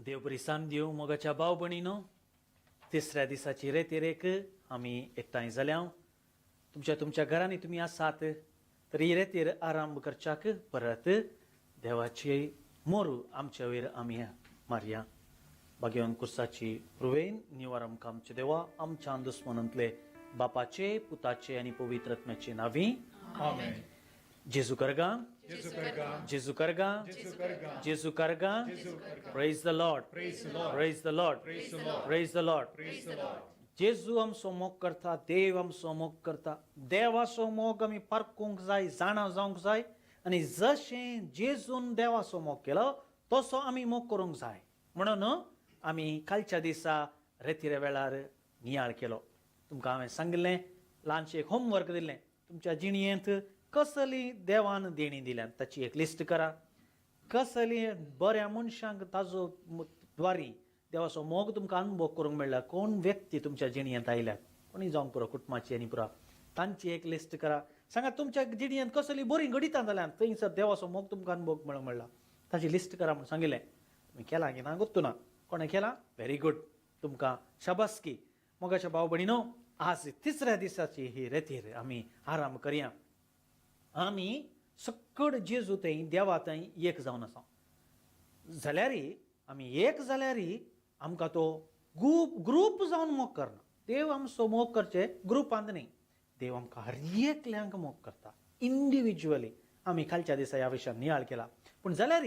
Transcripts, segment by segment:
देव बरी सांग दिवं मोगाच्या भाव भयणीनो. तिसऱ्या दिसाची रेतीरेक आमी एकठांय जाल्या. तुमच्या तुमच्या घरांनी तुमी आसात तरी रेतीर आराम करच्याक परत देवाची मोरू आमच्या वयर आमी मारया. भाग्यवन कुर्साची रुवेन निवार आमकां आमच्या देवा आमच्या दुस्मनांतले बापाचे पुताचे आनी पवित्र आत्म्याचे नांवी. आमेन. जेजू करगा. जेजू करगा. जेजू करगा. जेजू करगा. जेजू करगा. जेजू करगा. Praise the Lord. Praise the Lord. Praise the Lord. Praise the Lord. Praise the Lord. Praise the Lord. जेजू आमचो मोग करता, देव आमचो मोग करता. देवाचो मोग आमी पारखूंक जाय, जाणा जावंक जाय आनी जशें जेजून देवाचो मोग केलो तसो आमी मोग करूंक जाय. म्हणून आमी कालच्या दिसा रेतिरे वेळार नियाळ केलो. तुमकां हांवें सांगिल्लें, ल्हानशें एक होमवर्क दिल्लें, तुमच्या जिणयेंत कसली देवान देणी दिल्यात ताची एक लिस्ट करा. कसली बऱ्या मनशांक ताजो द्वारी देवाचो मोग तुमकां अनुभव करूंक मेळ्ळा, कोण व्यक्ती तुमच्या जिणयेंत आयल्यात, कोणी जावंक पुरो कुटुंबाची आनी पुरो, तांची एक लिस्ट करा. सांगा तुमच्या जिणयेंत कसली बरीं घडितां जाल्यात थंयसर देवाचो मोग तुमकां अनुभव मेळूंक मेळ्ळा, ताची लिस्ट करा म्हूण सांगिल्लें. तुमी केलां की ना गोत्तू ना. कोणें केलां? व्हेरी गूड, तुमकां शाबासकी. मोगाच्या भाव भयणीनो, आज तिसऱ्या दिसाची ही रेतीर आमी आराम करया. आमी सक्कड जेजू थंय देवा थंय एक जावन आसा जाल्यार, आमी एक जाल्यार आमकां तो ग्रूप जावन मोग करना. देव आमचो मोग करचे ग्रुपांत न्ही, देव आमकां हर एकल्यांक मोग करता इंडिविज्युअली. आमी कालच्या दिसा ह्या विशयान नियाळ केला. पूण जाल्यार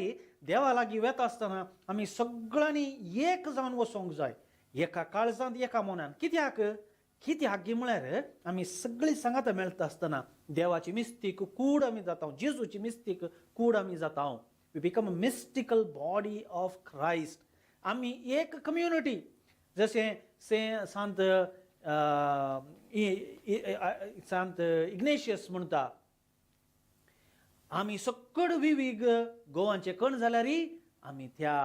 देवा लागीं वेता आसतना आमी सगळ्यांनी एक जावन वचोंक जाय, एका काळजांत एका मनान. कित्याक कित्याक गी म्हळ्यार आमी सगळीं सांगात मेळटा आसतना देवाची मिस्तीक कूड आमी जाता, जेजूची मिस्तीक कूड आमी जाता. We become a mystical body of Christ. आमी एक कम्युनिटी. जशें से सांत सांत इग्नेशियस म्हणटा, आमी सक्कड विवीग गोवांचे कण जाल्यार आमी त्या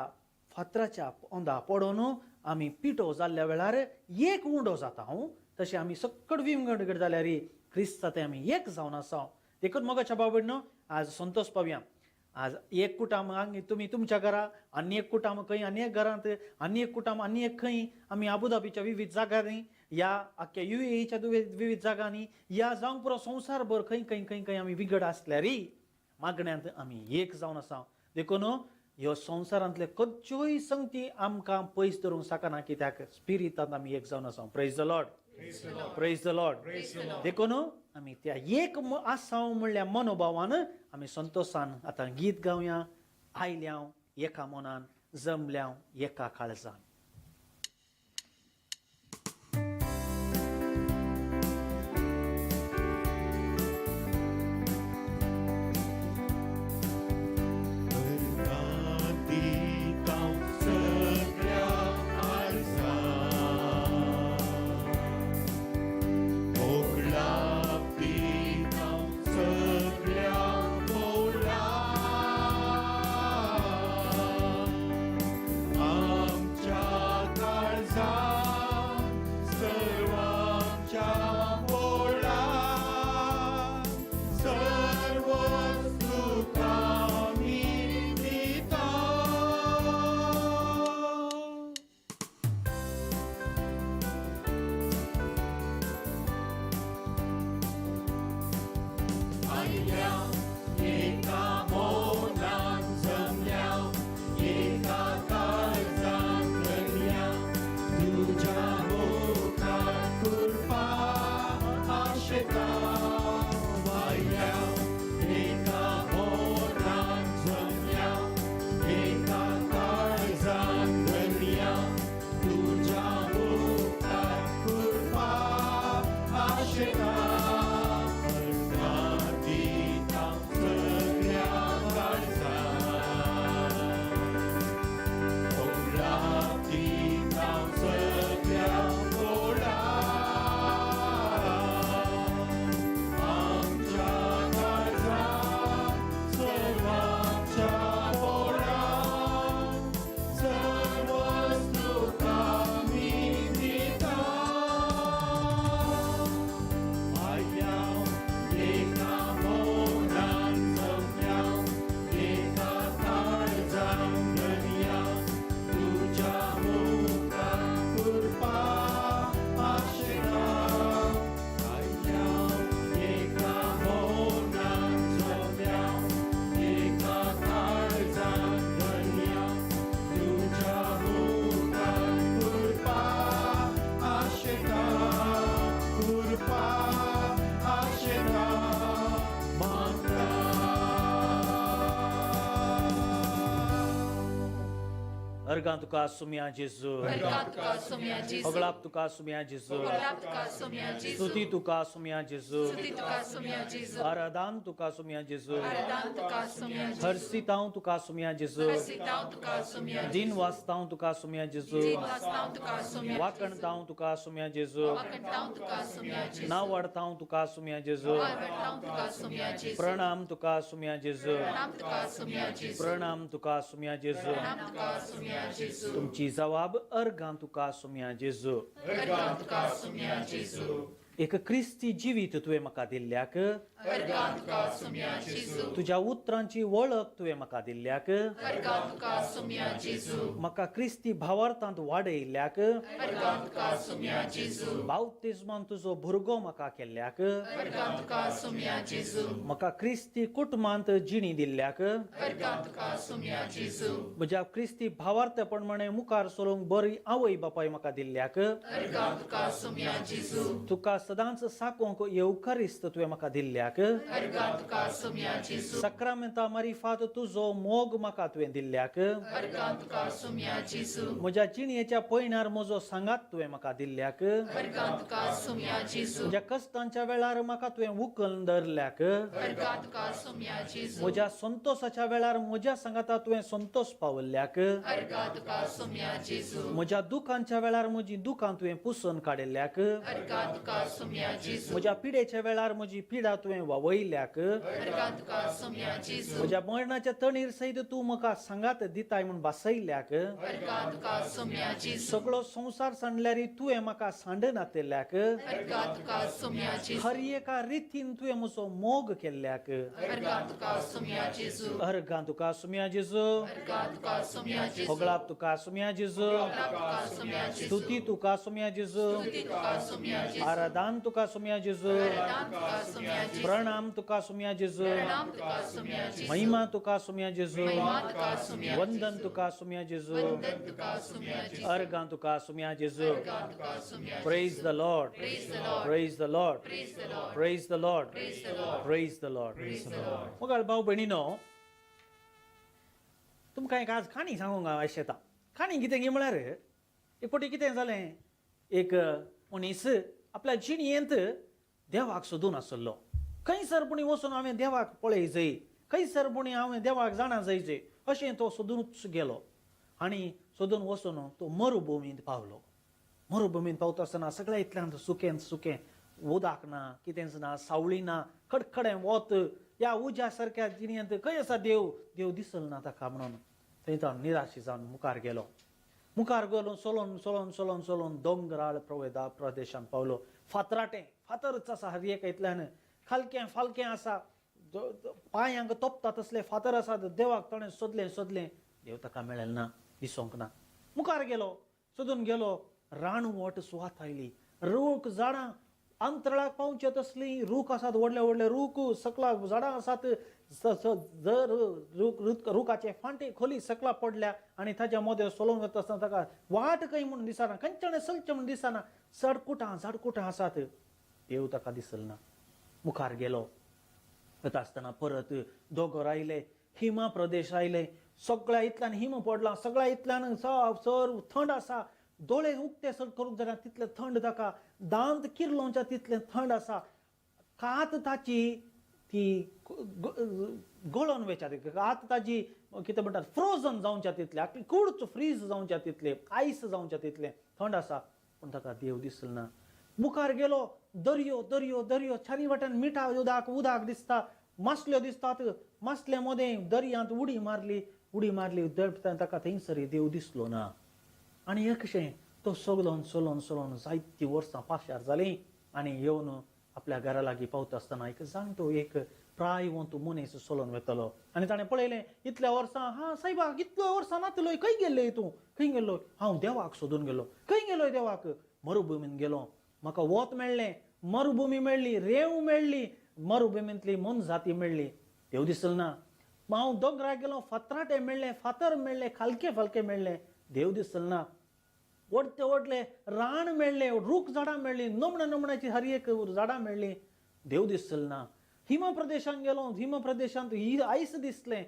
फातराच्या पोंदा पडोन आमी पिठो जाल्ल्या वेळार एक उंडो जाता हांव, तशें आमी सक्कड विंगड जाल्यार क्रिस्ता ते आमी एक जावन आसा. देखून मोगाच्या भाव भयणीनो, आज संतोष पावया. आज एक कुटाम तुमी तुमच्या घरा, आनी एक कुटाम खंय आनी एक घरांत, आनी एक कुटाम आनी एक खंय, आमी आबुधाबीच्या विविध जाग्यांनी या आख्ख्या युएईच्या विविध जागांनी या जावंक पुरो संवसारभर खंय खंय खंय खंय आमी विगड आसल्यारय मागण्यांत आमी एक जावन आसा. देखून ह्यो संवसारांतले खंयच्योय संगती आमकां पयस धरूंक शकना, कित्याक स्पिरितांत आमी एक जावन आसा. Praise the Lord. Praise the Lord. देखून आमी त्या एक आसा म्हणल्या मनोभावान आमी संतोशान आतां गीत गावया. आयल्या एका मनान, जमल्या एका काळजान. आमच्या अर्गां तुका सुमया जेजू. अर्गां तुका सोम्या जेजू. होगळाप तुका सुमया जेजू. होगळाप तुका सोम्या जेजू. स्तुती तुका सुमया जेजू. स्तुती तुका सोम्या जेजू. आराधान तुका सुमया जेजू. आराधान तुका सोम्या जेजू. हर्षितांव तुका सुमया जेजू. हर्षितांव तुका सोम्या जेजू. दिन वाचतांव तुका सुमया जेजू. दिन वाचतांव तुका सोम्या जेजू. वाकणतांव तुका सुमया जेजू. वाकणतांव तुका सोम्या जेजू. नावडतांव तुका सुमया जेजू. नावडतांव तुका सोम्या जेजू. प्रणाम तुका सुमया जेजू. प्रणाम तुका सोम्या जेजू. प्रणाम तुका सुमया जेजू. प्रणाम तुका सोम्या जेजू. तुमची जवाब अर्गां तुका सुमया जेजू. अर्गां तुका सोम्या जेजू. एक क्रिस्ती जिवीत तुवें म्हाका दिल्ल्याक. अर्गां तुका सोम्या जेजू. तुज्या उतरांची वळख तुवें म्हाका दिल्ल्याक. अर्गां तुका सोम्या जेजू. म्हाका क्रिस्ती भावार्थांत वाडयल्ल्याक. अर्गां तुका सोम्या जेजू. बाप्तिज्मान तुजो भुरगो म्हाका केल्ल्याक. अर्गां तुका सोम्या जेजू. म्हाका क्रिस्ती कुटुंबांत जिणी दिल्ल्याक. अर्गां तुका सोम्या जेजू. म्हज्या क्रिस्ती भावार्थ प्रमाणे मुखार सरूंक बरी आवय बापाय म्हाका दिल्ल्याक. अर्गां तुका सोम्या जेजू. तुका सदांच साकोंक येवकारिस्त तुवें म्हाका दिल्ल्याक. अर्गां तुका सोम्या जेजू. सक्रामेंता मारिफात तुजो मोग म्हाका तुवें दिल्ल्याक. अर्गां तुका सोम्या जेजू. म्हज्या जिणयेच्या पयणार म्हजो सांगात तुवें म्हाका दिल्ल्याक. अर्गां तुका सोम्या जेजू. म्हज्या कश्टांच्या वेळार म्हाका तुवें उखलून धरल्याक. अर्गां तुका सोम्या जेजू. म्हज्या संतोसाच्या वेळार म्हज्या सांगाता तुवें संतोस पावल्ल्याक. अर्गां तुका सोम्या जेजू. म्हज्या दुखांच्या वेळार म्हजी दुखां तुवें पुसून काडिल्ल्याक. अर्गां तुका सोम्या जेजू. म्हज्या पिडेच्या वेळार म्हजी पिडा तुवें वावयल्याक. अर्गां तुका सोम्या जेजू. म्हज्या मरणाच्या तणीर सयत तूं म्हाका सांगात दिताय म्हूण भासयल्याक. अर्गां तुका सोम्या जेजू. सगळो संवसार सांडल्यार तुवें म्हाका सांडनातिल्ल्याक. अर्गां तुका सोम्या जेजू. हर एका रितीन तुवें म्हजो मोग केल्ल्याक. अर्गां तुका सोम्या जेजू. अर्गां तुका सुमया जेजू. अर्गां तुका सोम्या जेजू. होगळाप तुका सुमया जेजू. होगळाप तुका सोम्या जेजू. स्तुती तुका सुमया जेजू. स्तुती तुका सोम्या जेजू. आराधान तुका सुमया जेजू. आराधान तुका सोम्या जेजू. प्रणाम तुका सुमया जेजू. प्रणाम तुका सोम्या जेजू. महिमा तुका सुमया जेजू. महिमा तुका सोम्या जेजू. वंदन तुका सुमया जेजू. वंदन तुका सोम्या जेजू. अर्गां तुका सुमया जेजू. अर्गां तुका सोम्या जेजू. Praise the Lord. Praise the Lord. Praise the Lord. Praise the Lord. Praise the Lord. Praise the Lord. Praise the Lord. Praise the Lord. मोगाळ भाव भयणीनो, तुमकां एक आज काणी सांगूंक हांव आशेतां. काणी कितें गी म्हळ्यार एक फावटी कितें जालें, एक मनीस आपल्या जिणयेंत देवाक सोदून आसलो. खंयसर पुणी वचून हांवें देवाक पळय जाय, खंयसर पुणी हांवें देवाक जाणा जाय जाय अशें तो सोदूनच गेलो. आनी सोदून वचून तो मरुभुमींत पावलो. मरुभुमींत पावता आसतना सगळ्या इतल्यान सुकें सुकें, उदक ना, कितेंच ना, सावळी ना, खडखडें वत, ह्या उज्या सारक्या जिणयेंत खंय आसा देव, देव दिसल ना ताका म्हणून थंय तो निराशी जावन मुखार गेलो. मुखार गेलो, चलोन चलोन चलोन चलोन दोंगराळ प्रदेशांत पावलो. फातराटें फातरच आसा हर एका इतल्यान, खालकें फालकें आसा, पांयांक तोपता तसले फातर आसात. देवाक ताणें सोदलें सोदलें, देव ताका मेळ्ळें ना, दिसोंक ना. मुखार गेलो, सोदून गेलो, रानवट सुवात आयली. रूख झाडां अंतराळाक पावचे तसलीं रूख आसात, व्हडले व्हडले रूख, सकला झाडां आसात. जर रुखाचे फांटे खोली सकला पडल्या आनी ताच्या मदें चलोवन वता आसतना ताका वाट खंय म्हूण दिसना, खंयच्यान चलचें म्हूण दिसना. चडकुटां झाडकुटां आसात, देव ताका दिसल ना. मुखार गेलो, वता आसतना परत दोंगर आयले, हिमा प्रदेश आयले. सगळ्या इतल्यान हिम पडला, सगळ्या इतल्यान सर थंड आसा. दोळे उक्ते सर करूंक जायना तितलें थंड ताका, दांत किरलोवच्या तितलें थंड आसा. कात ताची ती गळोन वयच्या, कात ताजी कितें म्हणटात फ्रोजन जावच्या तितलें, आपली कूडच फ्रीज जावच्या तितलें, आयस जावच्या तितलें थंड आसा. पूण ताका देव दिसल ना. मुखार गेलो, दर्यो दर्यो दर्यो, चारी वाटेन मिठा उदक उदक दिसता, मासल्यो दिसतात. मासल्या मदें दर्यांत उडी मारली, उडी मारली, ताका थंयसर देव दिसलो ना. आनी एकशें तो सगलोन चलोन चलोन जायतीं वर्सां पाशार जालीं आनी येवन आपल्या घरा लागीं पावता आसतना एक जाणटो एक प्रायवंत मनीस चलोन वेतालो. आनी ताणें पळयलें, इतल्या वर्सां, हा सायबा इतल्या वर्सां नातलोय, खंय गेल्ले तूं, खंय गेल्लो? हांव देवाक सोदून गेलो. खंय गेलो देवाक? मरुभुमीन गेलो, म्हाका वत मेळ्ळें, मरुभुमी मेळ्ळी, रेंव मेळ्ळी, मरुभुमींतली मोनजाती मेळ्ळी, देव दिसल ना. हांव दोंगराक गेलो, फातराटे मेळ्ळे, फातर मेळ्ळे, खालके फालके मेळ्ळे, देव दिसल ना. व्हडले व्हडले रान मेळ्ळे, रूख झाडां मेळ्ळीं, नमणा नमण्याची हर एक झाडां मेळ्ळीं, देव दिसल ना. हिम प्रदेशांत गेलो, हिम प्रदेशांत ही आयस दिसलें,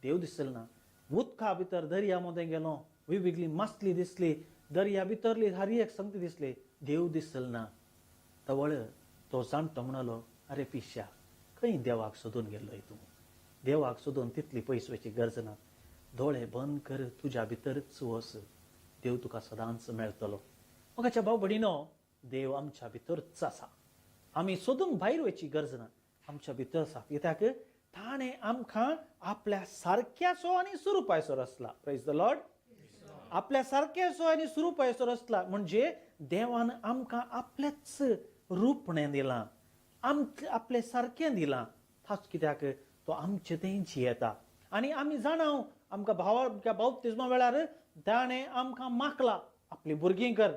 देव दिसल ना. उदका भितर दर्या मदें गेलो, वेगवेगळी मासली दिसली, दर्या भितरली हर एक संगती दिसली, देव दिसल ना. तवळ तो जाणटो म्हणालो, अरे पिश्या, खंय देवाक सोदून गेल्लोय तूं? देवाक सोदून तितली पयस वयची गरज ना. दोळे बंद कर, तुज्या भितरच वच, देव तुका सदांच मेळटलो. मोगाच्या भाव भयणीनो, देव आमच्या भितरच आसा. आमी सोदूंक भायर वयची गरज ना, आमच्या भितर आसा. कित्याक ताणें आमकां आपल्या सारक्याचो आनी स्वरुपाचो रचला. Praise the Lord. आपल्या सारक्याचो आनी स्वरुपाचो रचला म्हणजे देवान आमकां आपलेच रूपणें दिलां, आपले सारकें दिलां. ताच कित्याक तो आमचे थंय जियेता. आनी आमी जाणाव आमकां भावा बाप्तिज्मा वेळार ताणें आमकां मागला, आपली भुरगीं कर,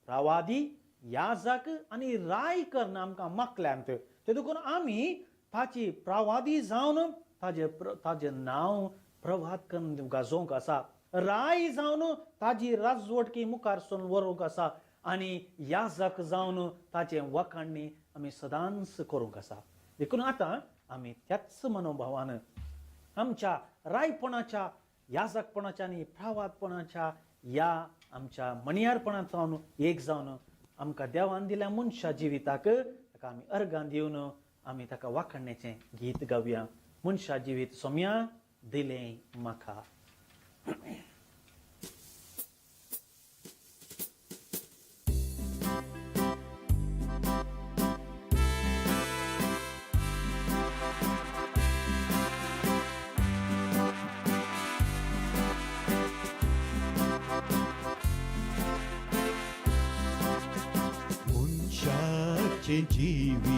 रावादी, याजक आनी राय करून आमकां मागल्यांत. ते देखून आमी ताची प्रवादी जावन ताजें नांव प्रवाद करून गाजोवंक आसा, राय जावन ताजी राजवटकी मुखार सून व्हरूंक आसा, आनी याजक जावन ताचें वखाणणी आमी सदांच करूंक आसा. देखून आतां आमी त्याच मनोभावान आमच्या रायपणाच्या, याजकपणाच्या आनी प्रवादपणाच्या ह्या आमच्या मणयारपणांत जावन एक जावन आमकां देवान दिल्या मनशा जिविताक ताका आमी अर्गां दिवन आमी ताका वाखाणण्याचें गीत गावया. मनशा जिवीत सोम्या दिलें म्हाका. मनशाचें जिवीत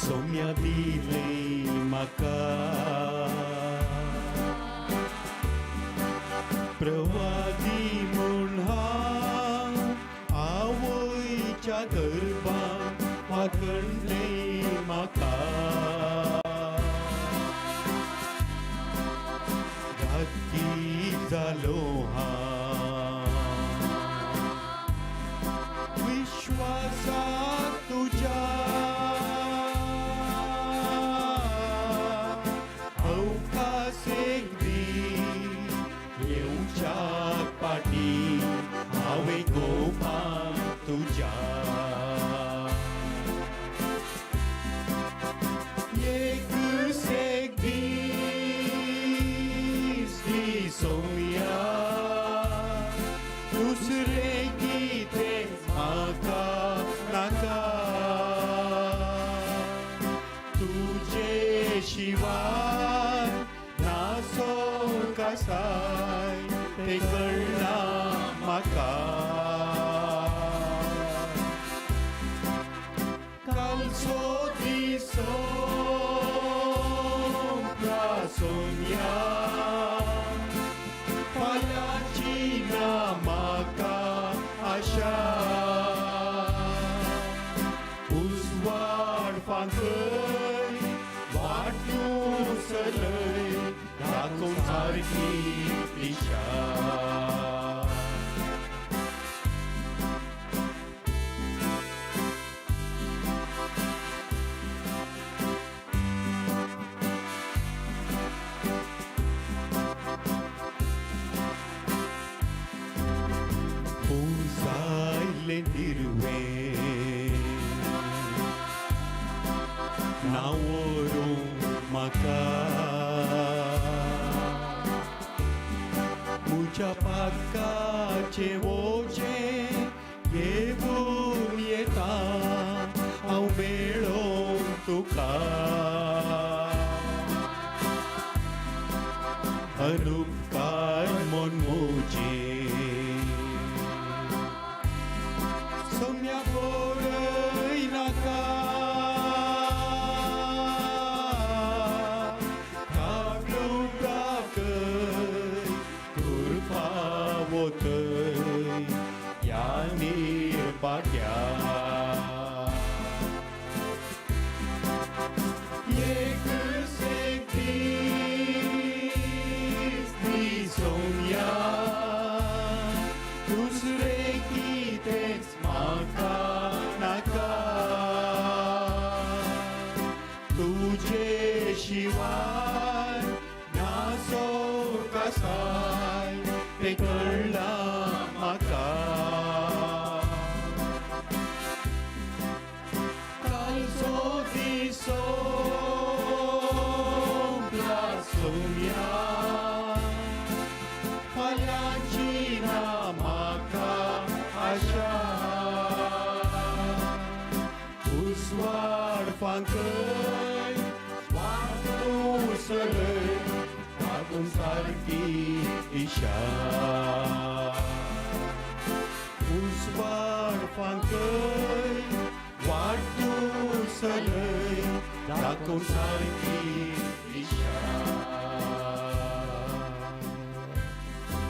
सोम्या दिलें म्हाका, प्रवादी म्हूण हांव आवयच्या गर्भांत वागणलें म्हाका, राती जालो हांव विश्वासाक तुज्या, अवकाश एक दीस येवच्याक पाटी हांवें गोपां तुज्या. एक एक दीस दी सोम्या, दुसरें कितें म्हाका नाका, तुजे शिवाय नासो कसाय तें कळना म्हाका. कालचो दीस सोंपला सोम्या, फाल्यांची ना म्हाका आशा, उजवाड फांकय वाट तूं चलय दाखोवन सारकी दिशा. पुंजायलें दिरवें नांवोरूं म्हाका, म्हज्या पातकाचें वजें घेवन येता हांव मेळोंक तुका, अनुपकार म्हूण म्हजें सोम्या बरय नाका, काबलू दाखय कुरपावतय ह्या निर्भाग्या. एक एक दीस दी सोम्या, आसाय तें कळ्ळां म्हाका. कालचो दीस सोंपला सोम्या, फाल्यांची ना म्हाका आशा. उजवाड फांकय, वाट तूं चलय, तातूंत सारकी दिशा. उजवाड फांकय, वाट तूं चलय, तातूंत सारकी दिशा.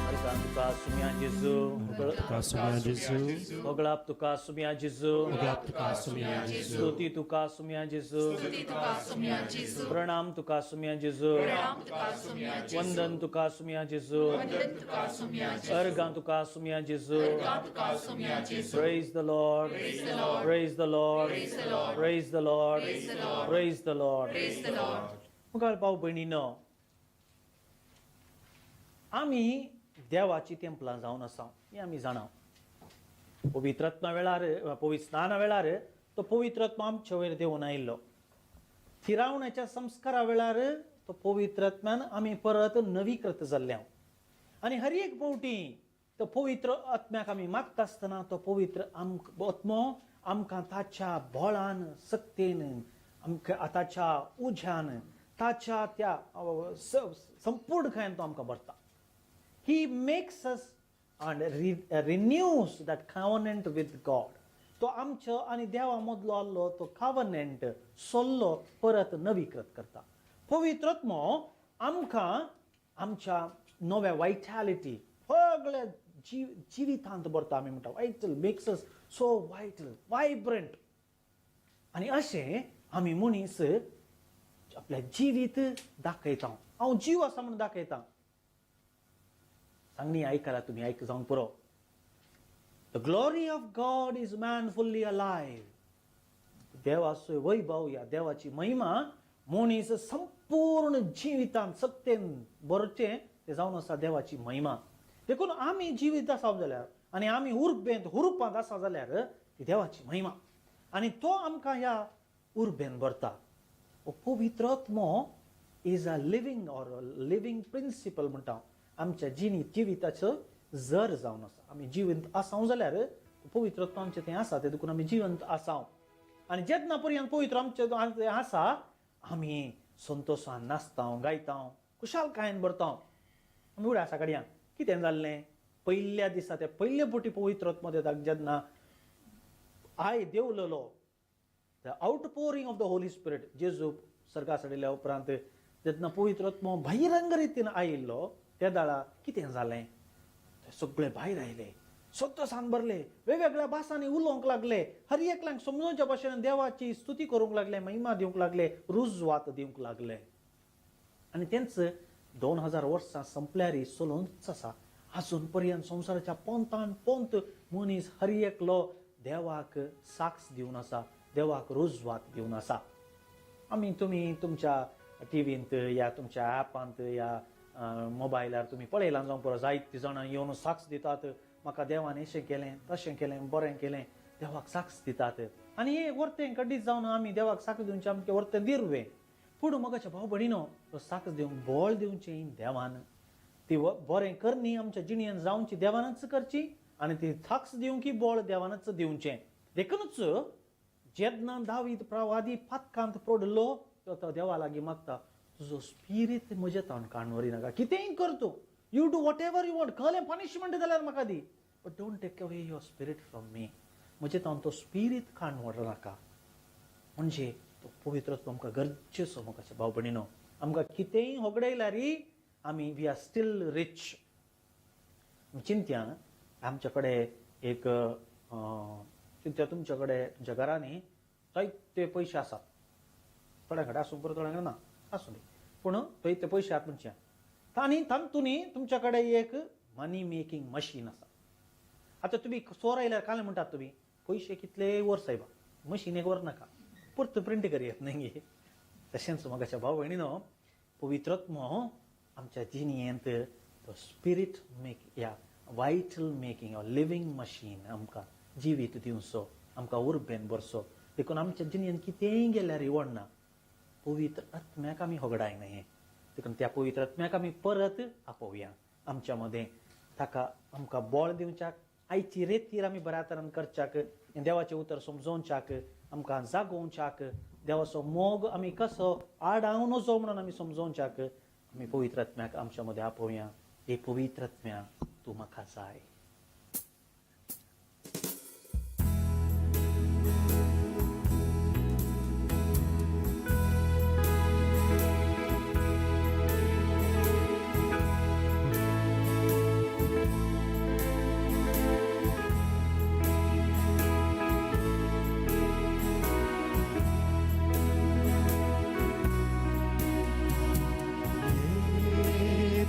अर्गां तुका सुम्या जेजू. तुका सुम्या जेजू. होगळाप तुका सुम्या जेजू. होगळाप तुका सुम्या जेजू. स्तुती तुका सुम्या जेजू. स्तुती तुका सुम्या जेजू. प्रणाम तुका सुम्या जेजू. प्रणाम तुका सुम्या जेजू. वंदन तुका सुम्या जेजू. वंदन तुका सुम्या जेजू. अर्गां तुका सुम्या जेजू. अर्गां तुका सुम्या जेजू. Praise the Lord. Praise the Lord. Praise the Lord. Praise the Lord. Praise the Lord. Praise the Lord. Praise the Lord. Praise the Lord. मुखार भाव भयणीनो, आमी देवाची तेंपलां जावन आसा हें आमी जाणा. पवित्रात्मा वेळार, पवित्र स्नाना वेळार तो पवित्रात्मा आमचे वयर देंवून आयिल्लो. थिरावण्याच्या संस्कारा वेळार तो पवित्रात्म्यान आमी परत नवीकृत जाल्ले. आनी हर एक फावटी तो पवित्र आत्म्याक आमी मागता आसतना तो पवित्र आत्मो आमकां ताच्या बळान, सक्तेन, आमकां ताच्या उज्यान, ताच्या त्या संपूर्ण खायन तो आमकां भरता. He makes us and renews that covenant with God. तो आमचो आनी देवा मदलो आहलो तो covenant सोल्लो परत नवीकृत करता. पवित्र आत्मो आमकां आमच्या नव्या वायटॅलिटी सगळ्या जिवितांत भरता. आमी म्हणटा vital, makes us so vital, vibrant. आनी अशें आमी मनीस आपल्या जिवीत दाखयता, हांव जीव आसा म्हणून दाखयता. सांगणी आयकला तुमी, आयक जावंक पुरो. The glory of God is man fully alive. देवाचो वैभव या देवाची महिमा मनीस संपूर्ण जिवितान सत्तेन भरचें तें जावन आसा देवाची महिमा. देखून आमी जिवीत आसा जाल्यार आनी आमी उर्बेंत हुरुपांत आसा जाल्यार ती देवाची महिमा आनी तो आमकां ह्या उर्बेन भरता. पवित्र आत्मो is a living or living principle म्हणटा, आमच्या जिणी जिविताचो जर जावन आसा. आमी जिवंत आसाव जाल्यार पवित्र आत्मो आमचें थंय आसा, ते देखून आमी जिवंत आसाव. आनी जेन्ना पर्यंत पवित्र आमचें आसा आमी संतोशान नाचता, गायता, खुशालकायेन भरता. आमी उड्या आसा कडयां कितें जाल्लें पयल्या दिसा, ते पयले फावटी पवित्र आत्मो जेन्ना I देंवलेलो, the outpouring of the Holy Spirit, जेजू सर्गा चडिल्ल्या उपरांत जेन्ना पवित्र आत्मो बहिरंग रितीन आयिल्लो त्या दाळा कितें जालें, ते सगळे भायर आयले, संतोशान भरले, वेगवेगळ्या भासांनी उलोवंक लागले, हर एकल्यांक समजोवच्या भाशेन देवाची स्तुती करूंक लागले, महिमा दिवंक लागले, रुजवात दिवंक लागले. आनी तेंच 2000 वर्सां संपल्यार चलूनच आसा. आजून पर्यंत संवसाराच्या पोंतान पोंत मनीस हर एकलो देवाक साक्ष दिवन आसा, देवाक रुजवात दिवन आसा. आमी तुमी तुमच्या टिवींत या तुमच्या ॲपांत या मोबायलार तुमी पळयलां जावंक पुरो, जायतीं जाणां येवन साक्ष दितात, म्हाका देवान अशें केलें, तशें केलें, बरें केलें, देवाक साक्ष दितात. आनी हें वर्तें कड्डीत जावन आमी देवाक साक्ष दिवचें आमचें वर्तें दिरवें. पूण मगाच्या भाव भयणीनो, तो साक्ष दिवंक बळ दिवचें देवान, ती बरें करणी आमच्या जिणेन जावची देवानच करची आनी ती साक्ष दिवंक बळ देवानच दिवचें. देखूनच जेन्ना दावीद प्रवादी पातकांत पडलो तो देवा लागीं मागता, तुजो स्पिरीत म्हज्या ताण काण व्हरी नाका, कितेंय कर तूं, you do whatever you want, कहलें पनिशमेंट जाल्यार म्हाका दी, but don't take away your spirit from me. म्हजे तावन तो स्पिरीत काण व्हर नाका. म्हणजे तो पवित्र आमकां गरजेचो. म्हाका भाव भयणीनो, आमकां कितेंय होगडायल्यार आमी we are still rich. चिंत्या आमच्या कडेन एक चिंत्या तुमच्या कडेन तुमच्या घरांनी जायते पयशे आसात, थोड्या कडेन आसूं बरो, थोड्या कडेन ना आसूं दी, पूण जायते पयशे आसात तुमच्या आनी तातूंत तुमच्या कडेन एक मनी मेकिंग मशीन आसा. आतां तुमी चोर आयल्यार काल म्हणटात तुमी पयशे कितले वर सायबा, मशीन एक वर नाका, परत प्रिंट करयात न्ही गे. तशेंच म्हाका भाव भयणीनो, पवित्रात्मो आमच्या जिणेंत स्पिरीट मेक या वायटल मेकिंग लिवींग मशीन आमकां जिवीत दिवचो, आमकां उर्बेन भरचो. देखून आमच्या जिणेन कितेंय गेल्यार रिवडना, पवित्र आत्म्याक आमी होगडायना हें. देखून त्या पवित्र आत्म्याक आमी परत आपोवया आमच्या मदें, ताका आमकां बळ दिवच्याक, आयची रेतीर आमी बऱ्या तरान करच्याक, देवाचें उतर समजोवच्याक, आमकां जागोवच्याक, देवाचो मोग आमी कसो आडावं नजो म्हणून आमी समजोवच्याक आमी पवित्र आत्म्याक आमच्या मदें आपोवया. हे पवित्र आत्म्या, तूं म्हाका जाय.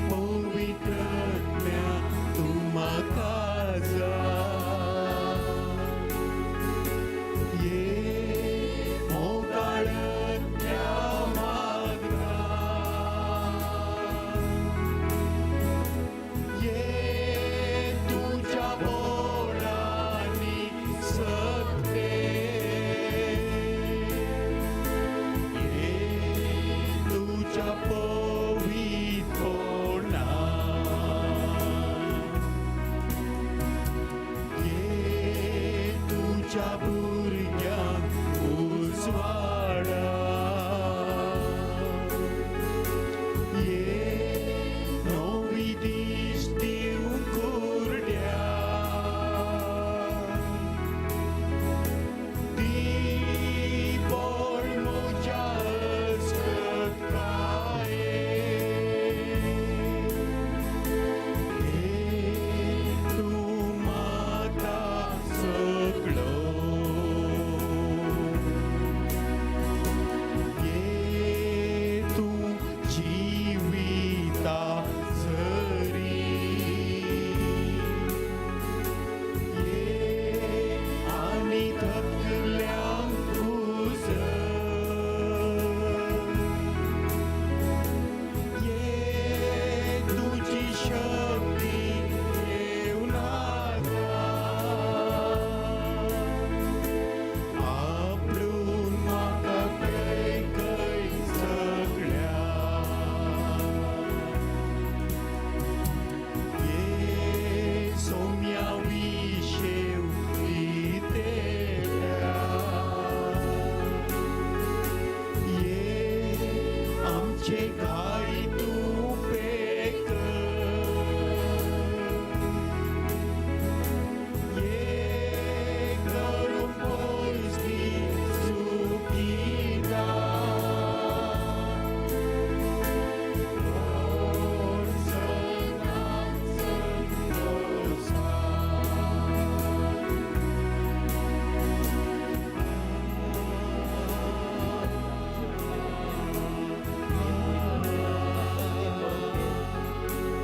पवित्र आत्म्या तूं म्हाका जाय, ये मोगाळ आत्म्या मागता, ये तुज्या बोळांनी सत्ते, ये तुज्या पवित्रपणान, ये तुज्या भुरग्यांक उजवाडा, ये नवी दीस दिवंक कुरड्यांक, दी बळ म्हज्या अस्कतकाये, ये तूं म्हाका सगळो, ये तूं जिविता झरी, ये आनी थकल्यांक उजळ, ये तुजी शक्ती येवन आपडून म्हाका पेकय सगळ्या, ये सोम्या विशेव दितेल्या, ये आमचे घाय तूं पेकय, ये करून पयस दी चुकीदा, सदांच संतोषा.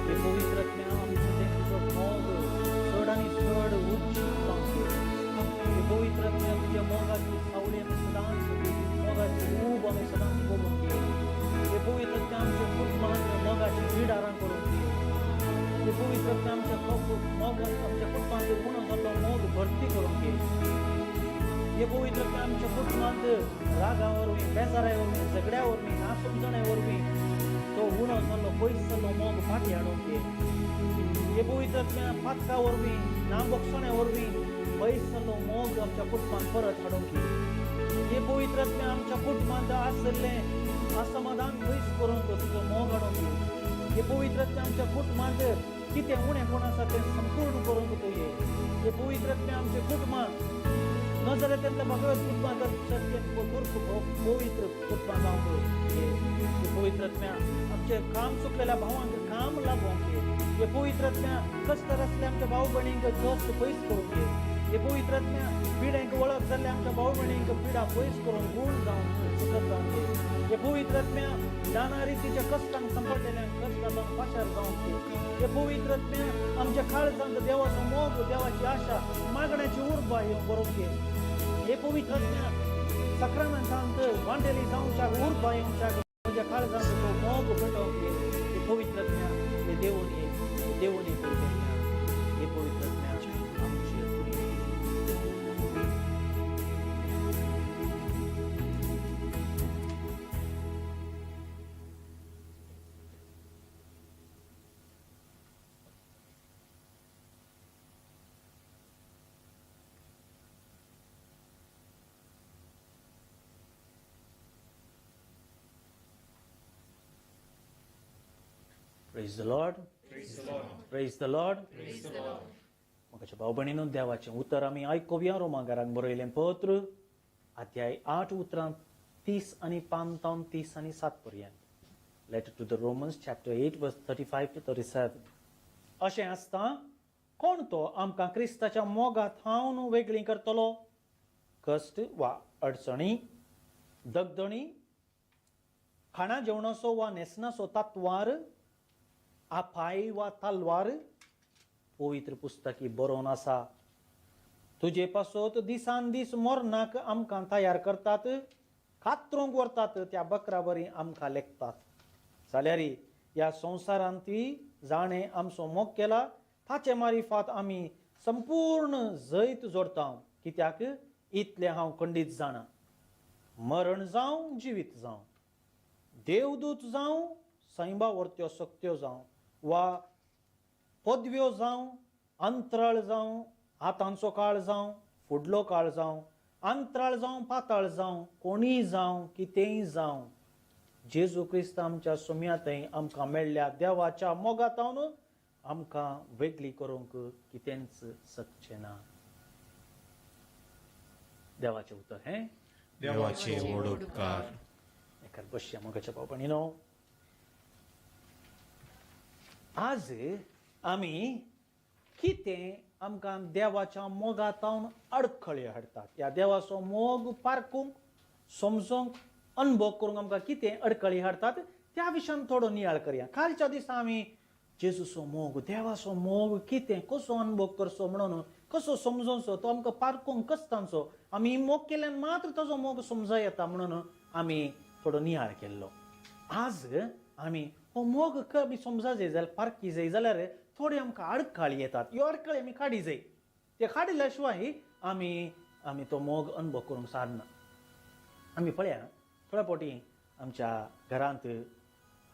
हे पवित्र आत्म्या, आमचो तुजो मोग चड आनी चड उच्च जावंक. हे पवित्र आत्म्या, तुज्या मोगाची सावळी आमी सदांच, मोगाची ऊब आमी सदांच भोगूंक. हे पवित्र आत्म्या, आमच्या कुटुंबांत मोगाची बिडारां करूंक. हे पवित्र आत्म्या, आमच्या मोग, आमच्या कुटुंबांत उणो जाल्लो मोग भरती करूंक. हे पवित्र आत्म्या, आमच्या कुटुंबांत रागा वरवीं, बेजाराय वरवीं, झगड्या वरवीं, नासमजणे वरवीं तो उणो जाल्लो, पयस जाल्लो मोग फाटीं हाडूंक. हे पवित्र आत्म्या, पातका वरवीं, ना बक्षण्या वरवीं पयस जाल्लो मोग आमच्या कुटुंबांत परत हाडूंक. हे पवित्र आत्म्या, आमच्या कुटुंबांत आशिल्लें असमाधान पयस करूंक तुजो मोग हाडूंक. हे पवित्र आत्म्या, आमच्या कुटुंबांत कितें उणेपण आसा तें संपूर्ण करूंक तूं ये. हे पवित्र आत्म्या, आमच्या कुटुंबांत नजरेंतल्या भगवत कुटुंबांत पवित्र कुटुंबां जावंक ये. हे पवित्र आत्म्या, आमचे काम चुकलेल्या भावांक काम लागोवंक ये. हे पवित्र आत्म्या, कश्ट आसले आमच्या भाव भयणींक कश्ट पयस करूंक ये. हे पवित्र आत्म्या, पिड्यांक वळख जाल्ले आमच्या भाव भयणींक पिडा पयस करून गुण जावन सुखद जावंक ये. हे पवित्र आत्म्या, नाना रितीच्या कश्टांक सांपडलेल्यांक कश्टांत पाशार जावंक ये. हे पवित्र आत्म्या, आमच्या काळजांत देवाचो मोग, देवाची आशा, मागण्याची उर्बा येवन बरोवंक ये. हे पवित्र आत्म्या, सक्रामेंतांत वांटेली जावच्याक उर्बा येवच्याक म्हज्या काळजांत तो मोग पेटोवंक ये. हे पवित्र आत्म्या, हे देवून ये. Praise the Lord. Praise the Lord. Praise the Lord. Praise the Lord. मोगाच्या भाव भयणीनो, देवाचें उतर आमी आयकुया. रोमागारांक बरयलें पत्र, अध्याय 8, उतरां 30 आनी 55, 30 आनी 7 पर्यंत. Letter to the Romans, chapter 8, verse 35 to 37. अशें आसता, कोण तो आमकां क्रिस्ताच्या मोगा थावन वेगळी करतलो? कश्ट वा अडचणी, दगदणी, खाणा जेवणाचो वा न्हेसणाचो तत्वार, आपाय वा तलवार? पवित्र पुस्तकी बरोवन आसा, तुजे पासत दिसान दीस मरणाक आमकां तयार करतात, कातरूंक व्हरतात त्या बकरा बरी आमकां लेखतात. जाल्यार ह्या संवसारांत जाणें आमचो मोग केला ताचे मारिफात आमी संपूर्ण जैत जोडता. कित्याक इतलें हांव खंडीत जाणा, मरण जावं, जिवीत जावं, देवदूत जावं, सैंबा व्हरत्यो सक्त्यो जावं वा पदव्यो जावं, अंतराळ जावं, आतांचो काळ जावं, फुडलो काळ जावं, अंतराळ जावं, पाताळ जावं, कोणीय जावं, कितेंय जावं, जेजू क्रिस्त आमच्या सुम्या थंय आमकां मेळ्ळ्या देवाच्या मोगातावन आमकां वेगळी करूंक कितेंच सकचें ना. देवाचें उतर हें. देवाचे व्हड उपकार. एकार बसया. मोगाच्या भाव भयणीनो, आज आमी कितें आमकां देवाच्या मोगातावन अडखळी हाडटात, ह्या देवाचो मोग पारकूंक, समजूंक, अनुभव करूंक आमकां कितें अडखळी हाडटात, त्या विशयान थोडो नियाळ करया. कालच्या दिसा आमी जेजूचो मोग, देवाचो मोग कितें, कसो अनुभव करचो म्हणून, कसो समजोवचो, तो आमकां पारकूंक कसतांचो, आमी मोग केल्यान मात्र ताजो मोग समजा येता म्हणून आमी थोडो नियाळ केल्लो. आज आमी हो मोग आमी समजा जाय जाल्यार, पारखी जाय जाल्यार थोडी आमकां अडखळी येतात. ह्यो अडखळी आमी काडी जाय. ते काडिल्ल्या शिवाय आमी आमी तो मोग अनुभव करूंक सारना. आमी पळया, थोड्या फावटी आमच्या घरांत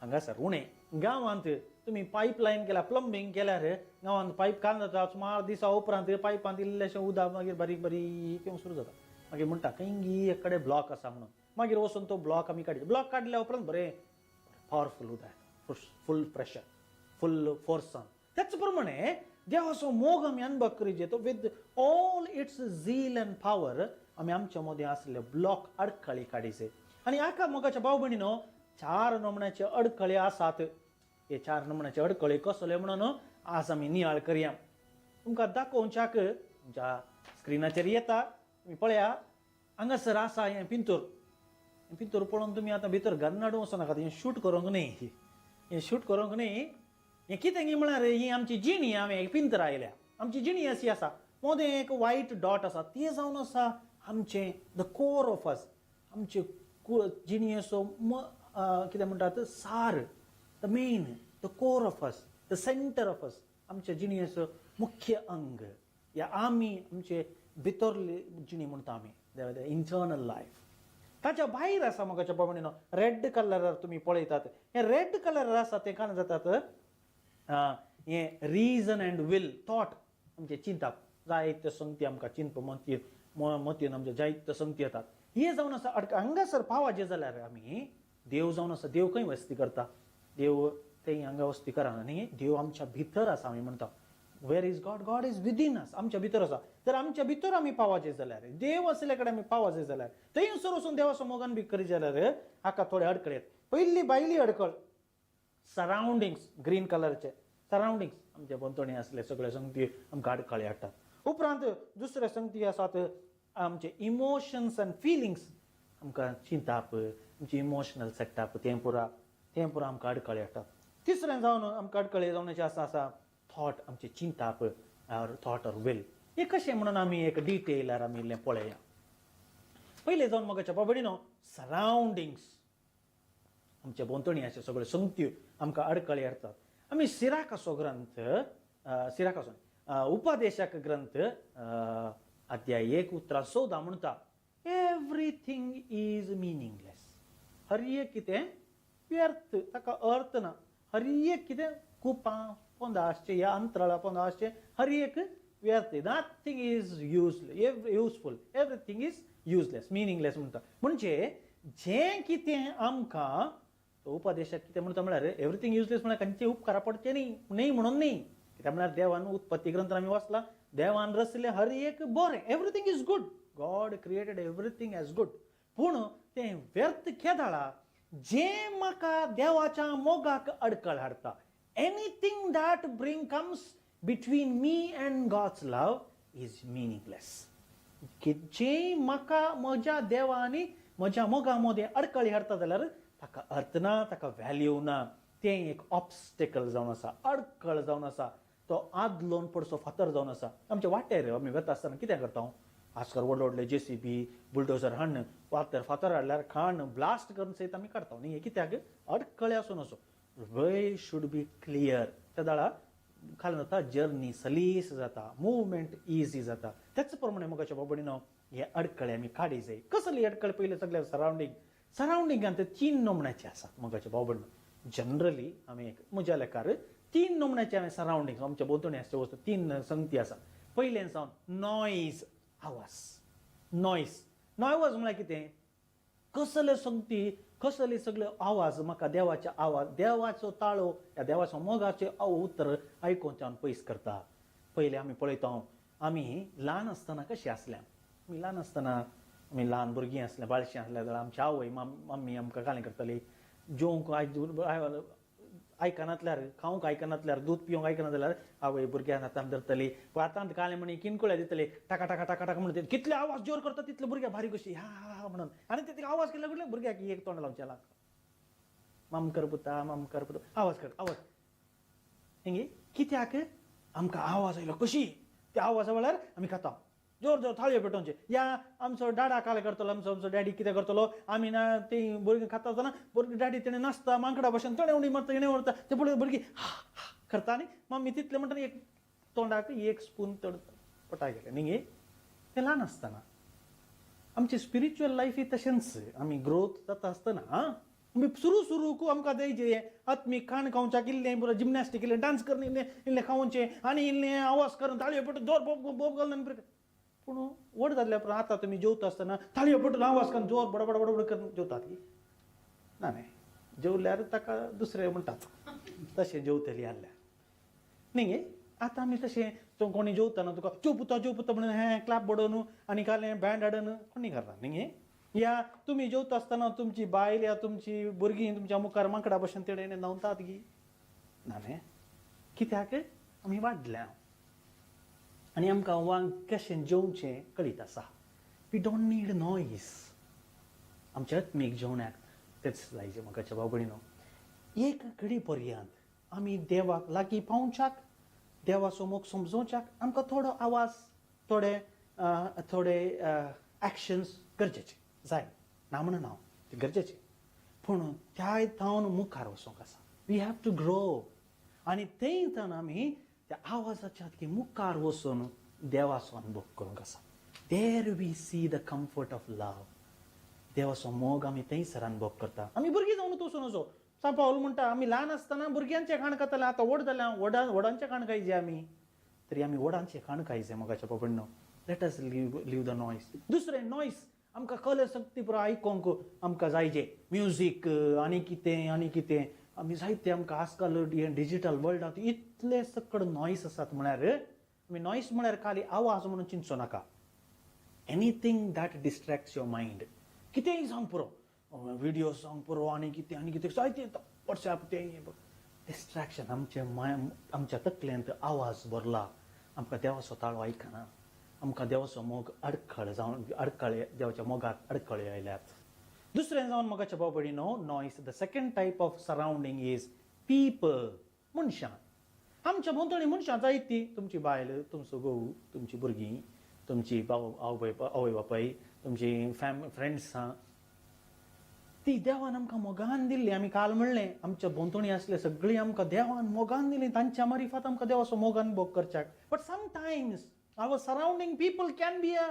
हांगासर उणें गांवांत तुमी पायप लायन केल्या, प्लंबींग केल्यार गांवांत पायप काल जाता. सुमार दिसा उपरांत पायपांत इल्लेशें उदक मागीर बारीक बारीक येवंक सुरू जाता. मागीर म्हणटा खंय एक कडेन ब्लॉक आसा म्हणून. मागीर वचून तो ब्लॉक आमी काडटा. ब्लॉक काडल्या उपरांत बरें पावरफूल उदक, फूल प्रेशर, फूल फोर्सान. त्याच प्रमाणे देवाचो मोग आमी अनुभव करीत तो with all its zeal and power आमी आमच्या मदें आसले ब्लॉक, अडखळी काडीचे. आनी हाका मोगाच्या भाव भयणीनो, चार नमुन्याचे अडखळी आसात. हे चार नमुन्याचे अडखळी कसले म्हणून आज आमी नियाळ करया. तुमकां दाखोवच्याक तुमच्या स्क्रिनाचेर येता, तुमी पळया. हांगासर आसा हें पिंतूर. हें पिंतूर पळोवन तुमी आतां भितर गन हाडूंक वचनाकात. हें शूट करूंक न्ही, हें शूट करूंक न्ही. हें कितें गी म्हळ्यार ही आमची जिणी. हांवें पिंतर आयल्या. आमची जिणी अशी आसा, मोदें एक वायट डॉट आसा, ती जावन आसा आमचें the core of अस, आमचे जिणयेचो कितें म्हणटात सार, the main, the core of us, the center of us, आमच्या जिणयेचो मुख्य अंग या आमी आमचे भितरली जिणी म्हणटा आमी, the internal life. ताच्या भायर आसा मोगाच्या भावणीनो, रेड कलरार तुमी पळयतात. हे रेड कलर आसा तें काण जातात हें रिजन अँड will, thought, आमचें चिंतप. जायते संगती आमकां चिंतप, मतीन मतीन आमच्या जायते संगती येतात. हे जावन आसा हांगासर पावाचें जाल्यार आमी देव जावन आसा. देव खंय वस्ती करता? देव थंय हांगा वस्ती करना न्ही. देव आमच्या भितर आसा. आमी म्हणटा, "Where is God?" God is within us. आमच्या भितर आसा. तर आमच्या भितर आमी पावाचें जाल्यार, देव आशिल्ल्या कडेन आमी पावाचें जाल्यार, थंयसर वचून देवाचो मोगान बी करीत जाल्यार हाका थोडे अडखळ येत. पयली भायली अडखळ सरावंडिंग्स, ग्रीन कलरचे सरावंडिंग्स, आमच्या भोंवतणी आसले सगळे संगती आमकां अडखळी हाडटात. उपरांत दुसरे संगती आसात आमचे इमोशन्स आनी फिलिंग्स. आमकां चिंताप, आमचे इमोशनल सेटअप, तें पुरा आमकां अडखळी हाडटात. तिसरें जावन आमकां अडखळी जावन आसा थॉट, आमचे चिंताप, थॉट ऑर will. हे कशें म्हणून आमी एक डिटेलार आमी इल्लें पळया. पयलें जावन मोगाच्या बाबडीनो, सरावंडिंग्स, आमच्या भोंवतणी अशे सगळे संगत्यो आमकां अडखळी हाडटात. आमी सिराकाचो ग्रंथ, सिराकाचो उपदेशक ग्रंथ, अध्याय 1, उतरां 14 म्हणटा, "Everything is meaningless." हर एक कितें व्यर्थ, ताका अर्थ ना. हर एक कितें कुपां पोंदा आसचें ह्या अंतराळा पोंदा आसचें, हर एक व्यर्थ. Nothing is useful, everything is useless, meaningless म्हणटा. म्हणजे जें कितें आमकां तो उपदेशाक कितें म्हणटा म्हळ्यार एवरीथींग युजलेस म्हळ्यार खंयचे उपकारा पडचे न्ही न्ही म्हणून न्ही. कित्याक म्हळ्यार देवान उत्पत्ती ग्रंथ आमी वाचला, देवान रचलें हर एक बरें, everything is good, God created everything as good. पूण तें व्यर्थ केदाळा जें म्हाका देवाच्या मोगाक अडकळ हाडटा. Anything that bring comes between me and God's love is meaningless. जें म्हाका म्हज्या देवा आनी म्हज्या मोगा मदें अडकळी हाडटा जाल्यार ताका अर्थ ना, ताका व्हॅल्यू ना. तें एक ऑब्स्टेकल जावन आसा, अडकळ जावन आसा, तो आदलोन पडसो फातर जावन आसा. आमच्या वाटेर आमी वता आसतना कितें करता, आजकाल व्हडले व्हडले जेसीबी बुलडोजर हाडून वाटेर फातर हाडल्यार खाण ब्लास्ट करून सयत आमी काडटा न्ही. हें कित्याक अडकळे आसून असो वे should be clear. त्या दाळा खाली जाता, जर्नी सलीस जाता, मुवमेंट इजी जाता. त्याच प्रमाणे मोगाच्या बाबडीनो हे अडकळे आमी काडी जाय. कसली अडकळ? पयले सगळे सरावंडींग, सरावंडिंगान ते 3 नमुन्याचे आसात मोगाच्या बाबडीनो. जनरली आमी एक म्हज्या लेखार 3 नमुन्याचे आमी सरावंडींग आमच्या भोंवतणी आसचे वस्तू 3 संगती आसा. पयलें जावन नॉयज, आवाज. नॉयज, नॉयज म्हळ्यार कितें? कसले संगती, कसले सगळे आवाज म्हाका देवाचे आवाज, देवाचो ताळो या देवाचो मोगाचे उतर आयकून हांव पयस करता. पयलें आमी पळयता, आमी ल्हान आसतना कशें आसल्या, आमी ल्हान आसतना आमी ल्हान भुरगीं आसल्या, बाळशीं आसल्या जाल्यार आमची आवय मम्मी आमकां कालें करताली, जेवंक आयकनातल्यार, खावंक आयकनातल्यार, दूद पिवंक आयकना जाल्यार आवय भुरग्यांक हातान धरतली, हातांत कालें म्हणी किनकुळ्या दितली, टाका टाका टाका टाका म्हणून कितले आवाज जोर करता तितले भुरग्या बारीक कशी ह्या हा म्हणून. आनी ते आवाज केल्या कुठले भुरग्याक एक तोंड लावचें लाग, माम कर पुता, माम कर पुता, आवाज कर आवाज. हिंगे कित्याक आमकां आवाज आयलो कशी त्या आवाजा वेळार आमी खाता, जोर जोर थाळयो पेटोवचे. या आमचो डाडा काले करतलो, आमचो आमचो डॅडी कितें करतलो, आमी ना ती भुरगीं खाता आसतना भुरगीं डॅडी तेणें नाचता मांकडा भशेन, तेणें उडी मारता, हेणें व्हरता, ते पळय भुरगीं हा हा करता आनी मम्मी तितलें म्हणटा एक तोंडाक एक स्पून चड पोटा गेलें न्ही. तें ल्हान आसतना आमची स्पिरिच्युअल लायफ ही तशेंच आमी ग्रोथ जाता आसतना आमी सुरू सुरू आमकां द्यायचे आत्मीक खाण खावच्याक इल्लें बरें, जिमनॅस्टीक इल्लें, डांस करून इल्लें इल्लें खावचें आनी इल्लें आवाज करून ताळयो पेटून जोर बोब बोब घालून. पूण व्हड जाल्ल्या उपरांत आतां तुमी जेवता आसतना ताळयो पेटून आवाज करून जोर बडबड बडबड करून जेवतात की ना? न्ही, जेवल्यार ताका दुसरें म्हणटात तशें जेवतली आहल्यार न्ही. आतां आमी तशें कोणी जेवतना तुका जेव पुता जेव पुता म्हणून हें क्लॅप बडोवन आनी कालें बँड हाडून कोणी करना न्ही. या तुमी जेवता आसतना तुमची बायल या तुमची भुरगीं तुमच्या मुखार माकडा भशेन तेणें न्हांवतात गी ना न्ही. कित्याक आमी वाडल्या आनी आमकां वांग कशें जेवचें कळीत आसा. We don't need noise. आमच्या आत्मीक जेवणाक तेच जायचे म्हाकाच्या भाव भयणीनो. एक घडी पर्यंत आमी देवाक लागीं पावच्याक, देवाचो मोग समजोवच्याक आमकां थोडो आवाज, थोडे थोडे एक्शन्स गरजेचे जाय, ना म्हणून हांव ते गरजेचे, पूण त्या थावन मुखार वचोंक आसा. We have to grow. आनी थंय थावन आमी त्या आवाजाच्या की मुखार वचून देवाचो अनुभव करूंक आसा. There we see the comfort of love. देवाचो मोग आमी थंयसर अनुभव करता. आमी भुरगीं जावन वचून वचो सांग पावल म्हणटा, आमी ल्हान आसतना भुरग्यांचें खाण खाताले, आतां व्हड जाल्या व्हडा व्हडांचें खाण खायचें आमी, तरी आमी व्हडांचें खाण खायचें मोगाच्या बाबडनो. Let us leave the noise. दुसरें नॉयज आमकां कले शक्ती पुरो आयकोंक आमकां जायचे, म्युजीक आनी कितें आनी कितें आमी जायते आमकां आजकाल हें डिजीटल वर्ल्डांत इतले सकड नॉयज आसात म्हळ्यार आमी नॉयज म्हळ्यार खाली आवाज म्हणून चिंतचो नाका. Anything that distracts your mind, कितेंय जावंक पुरो, विडियो जावंक पुरो आनी कितें आनी कितें जायतें येता, वॉट्सॅप तें डिस्ट्रॅक्शन. आमचे आमच्या तकलेंत आवाज भरला, आमकां देवाचो ताळो आयकना, आमकां देवाचो मोग अडखळ जावन अडखळे, देवाच्या मोगाक अडखळे आयल्यात. दुसरें जावन मोगाच्या भाव भयणीनो noise, the second type of surrounding is people, मनशां. आमच्या भोंवतणी मनशां जायती, तुमची बायल, तुमचो घोव, तुमची भुरगीं, तुमची बाव आवय आवय बापाय, तुमची फ्रेंड्सां, ती देवान आमकां मोगान दिल्ली. आमी काल म्हणलें आमच्या भोंवतणी आसले सगळीं आमकां देवान मोगान दिली, तांच्या मारिफात आमकां देवाचो मोगान भोग करच्याक. But sometimes our surrounding people can be a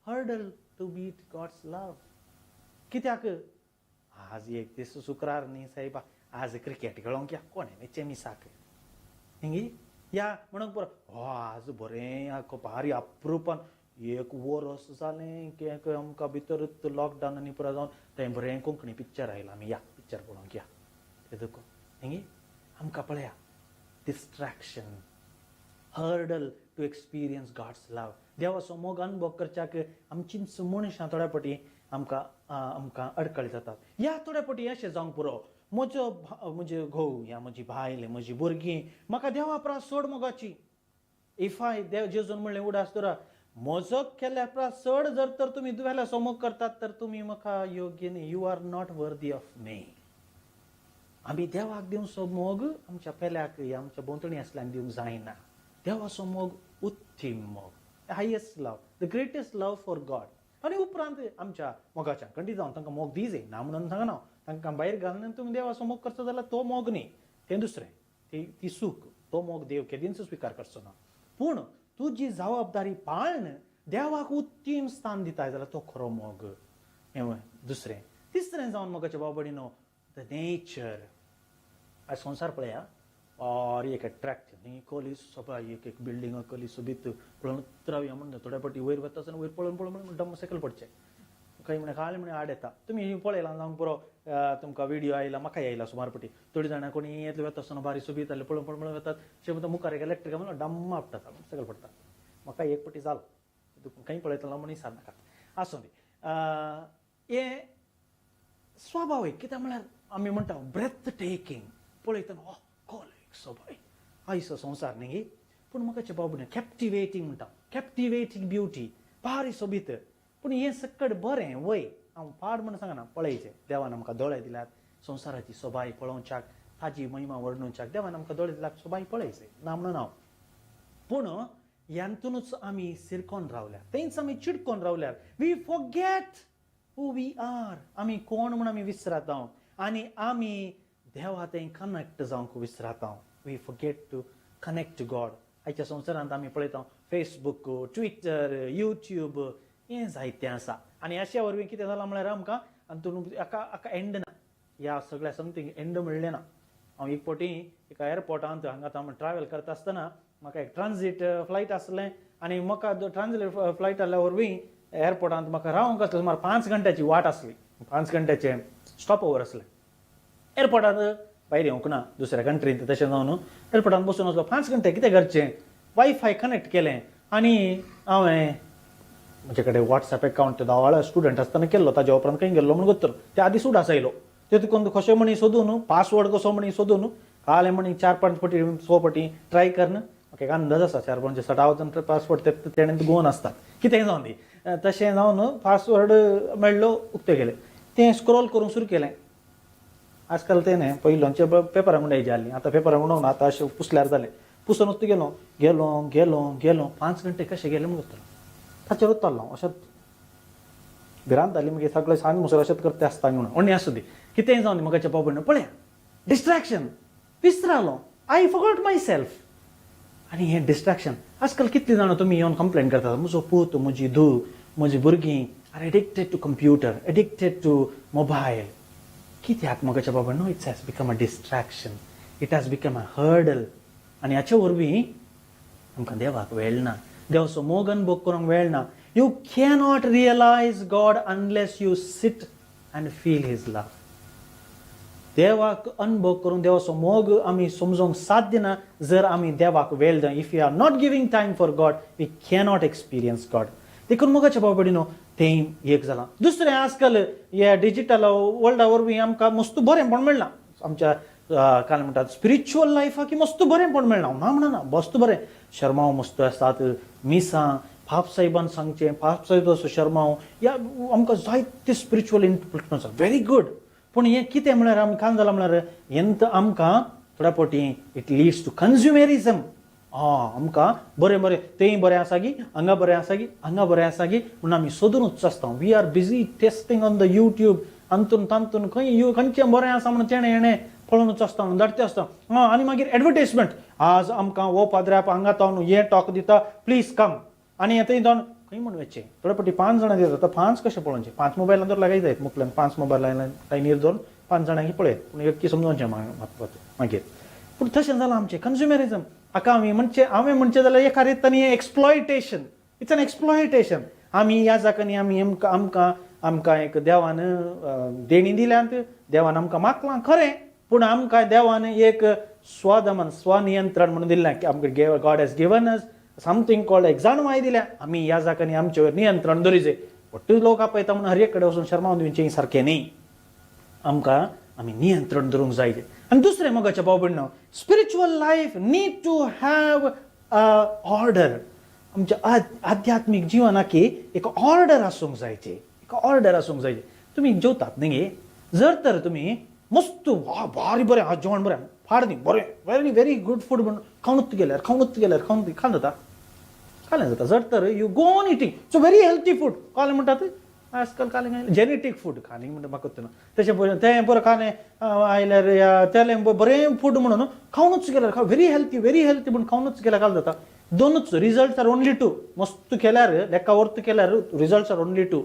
hurdle to meet God's love. कित्याक आज एक दीस शुक्रार न्ही सायबा, आज क्रिकेट खेळोंक या, कोणें चेमिसाक हिंगी या म्हणूंक पुरो, हो आज बरें भारी अप्रुपान एक वरस जालें की आमकां भितर लॉकडावन आनी पुरो जावन थंय बरें कोंकणी पिक्चर आयलां, आमी या पिक्चर पळोवंक या. ते दुखो न्ही आमकां पळया distraction, hurdle to experience God's love. देवाचो मोग अनुभव करच्याक आमचींच मनशां थोड्या फावटी आमकां आमकां अडकळ जातात. ह्या थोड्या फावटी अशें जावंक पुरो, म्हजो म्हजे घोव या म्हजी बायल म्हजी भुरगीं म्हाका देवा प्रास चड मोगाची. If I देव जेजून म्हणलें उडास दवरा, म्हजो केल्या प्रास चड जर तर तुमी दुवेल्याचो मोग करतात तर तुमी म्हाका योग्य न्ही, you are not worthy of me. आमी देवाक दिवचो मोग आमच्या पेल्याक या आमच्या भोंवतणी आसल्यांक दिवंक जायना. देवाचो मोग उत्तीम मोग, highest love, the greatest love for God. आनी उपरांत आमच्या मोगाच्या कंडी जावन तांकां मोग दी जाय ना म्हणून सांगना हांव, तांकां भायर घालून तुमी देवाचो मोग करचो जाल्यार तो मोग न्ही, तें दुसरें, ती सूख, तो मोग देव केदींच स्विकार करचो ना. पूण तुजी जबाबदारी पाळन देवाक उत्तीम स्थान दिताय जाल्यार तो खरो मोग. हें दुसरें. तिसरें जावन मोगाच्या बाबडीनो the nature. आयज संवसार पळया बारी एक एट्रॅक्टिव न्ही, कली सबाय एक एक बिल्डिंग कली सोबीत पळोवन रावया म्हणटा, थोड्या फावटी वयर वता आसतना वयर पळोवन पळोवन पळोवन डम्म सकयल पडचें, खंय म्हणे खाली म्हणे आड येता. तुमी पळयलां जावंक पुरो, तुमकां व्हिडियो आयला, म्हाकाय आयला सुमार फावटी. थोडी जाणां कोणी येतले वता आसतना बारी सोबीत जालें पळोवन पळोवन पळोवन वतात, अशें म्हणटा मुखार एक इलेक्ट्रीक म्हणून डम्म आपटाता सकयल पडटा. म्हाका एक फावटी जालो, खंय पळयतलो म्हणून विचार नाकात, आसूं दी. हें स्वाभावीक, कित्याक म्हळ्यार आमी म्हणटा ब्रेथ टेकींग, पळयतना oh कॉलेक सोबाय आयचो संवसार न्ही. पूण म्हाका बाबू कॅप्टिवेटींग म्हणटा, कॅप्टिवेटींग ब्युटी, भारी सोबीत. पूण हें सकट बरें वय, हांव पाड म्हूण सांगना, पळयचें देवान आमकां दोळे दिल्यात संवसाराची सोबाय पळोवच्याक, ताजी महिमा वर्णुच्याक देवान आमकां दोळे दिल्यात, सोबाय पळयचें ना म्हणून हांव. पूण ह्यांतूनच आमी सिरकोन रावल्या, थंयच आमी चिडकोन रावल्यार, we forget who we are. आमी कोण म्हूण आमी विसराता आनी आमी देवा थंय कनेक्ट जावंक विसराता. We forget to connect to God. आयच्या संवसारांत आमी पळयता फेसबूक, ट्विटर, युट्यूब हें जायतें आसा. आनी अशा वरवीं कितें जालां म्हळ्यार आमकां हातून हाका हाका एंड ना, ह्या सगळ्या समथींग एंड म्हणलें ना. हांव एक फावटी एका एअरपोर्टांत हांगा आमी ट्रॅवल करता आसतना म्हाका एक ट्रान्जीट फ्लायट आसलें आनी म्हाका ट्रान्जीट फ्लायट आसल्या वरवीं एअरपोर्टांत म्हाका रावंक आसलें सुमार 5 घंट्याची वाट आसली, 5 घंट्याचें स्टॉप ओवर आसलें. एअरपोर्टांत भायर येवंक ना दुसऱ्या कंट्रींत, तशें जावन एअरपोर्टांत बसून आसलो 5 घंटे कितें करचें, वायफाय कनेक्ट केलें आनी हांवें म्हजे कडेन वॉट्सएप एकावंट धांवाळो स्टुडंट आसतना केल्लो, ताज्या उपरांत खंय गेल्लो म्हूण गोत्तर ते आदी सुडास आयलो, ते तुका कशें म्हणी सोदून पासवर्ड कसो म्हणी सोदून कालें म्हणी 4-5 फावटी 6 फावटी ट्राय करन म्हाका एक अंदाज आसा, 4-5 सटावजन पासवर्ड ते तेणें गोवन आसतात, कितेंय जावन दी. तशें जावन पासवर्ड मेळ्ळो, उक्तें केलें, तें स्क्रोल करूंक सुरू केलें. आजकाल तें न्ही पयलोंचे पेपरां गुंडायची जाल्लीं, आतां पेपरां गुंडोवंक ना, आतां अशें पुसल्यार जालें. पुसून वचत गेलो गेलो गेलो गेलो, 5 घंटे कशें गेले म्हूण वतलो ताचेरूच चल्लो. अशेंच भिरांत जाली मागीर सगळें सांज मुसर अशेंच करते आसता म्हणून. ओणी आसूं दी, कितेंय जावन दी, म्हाका बाबा पळया distraction विसरालो, I forgot my self. आनी हें डिस्ट्रॅक्शन आजकाल कितलीं जाणां तुमी येवन कंप्लेन करतात, म्हजो पूत, म्हजी धूव, म्हजी भुरगीं are addicted to computer, addicted to mobile. कित्याक म्हज्या बाबा न्हू, it's has become a distraction, it has become a hurdle. आनी हाचे वरवीं आमकां देवाक वेळ ना, देवाचो मोग अनुभव करूंक वेळ ना. You cannot realise God unless you sit and feel his love. देवाक अनुभव करून देवाचो मोग आमी समजूंक साध्य ना जर आमी देवाक वेळ दिना. If you are not giving time for God, we cannot experience God. देखून मोगाच्या बाबा न्हू तें एक जालां. दुसरें आजकाल ह्या डिजिटल वर्ल्डा वरवीं आमकां मस्त बरेंपण मेळना, आमच्या काय म्हणटात स्पिरिच्युअल लायफाक मस्त बरेंपण मेळना, ना म्हणना, मस्त बरें शर्माव मस्त आसतात, मिसां पाप साहेबान सांगचें, पाप साहेबाचो शर्माव, ह्या आमकां जायते स्पिरिच्युअल इनपुट आसा, व्हेरी गूड. पूण हें कितें म्हळ्यार आमी कांय जालां म्हळ्यार हेंत आमकां थोड्या फावटी it leads to कन्ज्युमेरिजम. आमकां बरें बरें तेंय बरें आसा गी, हांगा बरें आसा गी, हांगा बरें आसा गी म्हणून आमी सोदूनच आसता. We are busy testing on the YouTube, अंतून तांतून खंय खंयचें बरें आसा म्हणून तेणें हेणें पळोवनच आसता, धाडते आसता. आनी मागीर एडवर्टायजमेंट, आज आमकां हो पाद्र्याप हांगा तावन हें टॉक दिता, प्लीज कम. आनी थंय जावन खंय म्हूण वचचें, थोडे फावटी 5 जाणां दितात, आतां 5 कशें पळोवचें, 5 मोबायलान तर लागाय जायत मुखल्यान 5 मोबायल लायनीर दवरून 5 जाणांक पळयत, पूण एक समजोवचें मागीर. पूण तशें जालां आमचें कन्ज्युमेरिजम. हाका आमी म्हणचें, हांवें म्हणचें जाल्यार एका रितांनी एक्सप्लॉयटेशन, it's an exploitation. आमी ह्या जाकांनी आमी आमकां आमकां एक देवान देणी दिल्यांत, देवान आमकां मागलां खरें, पूण आमकां देवान एक स्वदमन स्वनियंत्रण म्हणून दिल्लें की आमकां God has given us something called एक जाणवाय दिल्या. आमी ह्या जाकांनी आमचे वयर नियंत्रण दवरिजे. वट्टू लोक आपयता म्हणून हर एक कडेन वचून शर्मावन दिवचें सारकें न्ही. आमकां आमी नियंत्रण दवरूंक जाय. आनी दुसरें मोगाच्या भाव भयणो, spiritual life need to have a order. आमच्या आध्यात्मीक जिवनाक एक ऑर्डर आसूंक जायचे, एक ऑर्डर आसूंक जायचे. तुमी जेवतात न्ही गे, जर तर तुमी मस्त वा भारी बरें आज जेवण बरें फाड न्ही बरें व्हेरी व्हेरी गूड फूड म्हणून खावनूच गेल्यार खावनूच गेल्यार खावन खालें जाता, खालें जाता. जर तर you go on eating so very healthy food खालें म्हणटात आजकाल खालें जेनेटीक फूड खालें म्हणटा म्हाका ना तशें बरें तें बरें खालें आयल्यार तेलें बरें फूड म्हणून खावनूच गेल्यार व्हेरी हेल्थी व्हेरी हेल्थी म्हणून खावनूच गेल्यार खालें जाता. दोनूच रिजल्ट्स are only to. मस्त केल्यार लेखा वर्त केल्यार results are only two,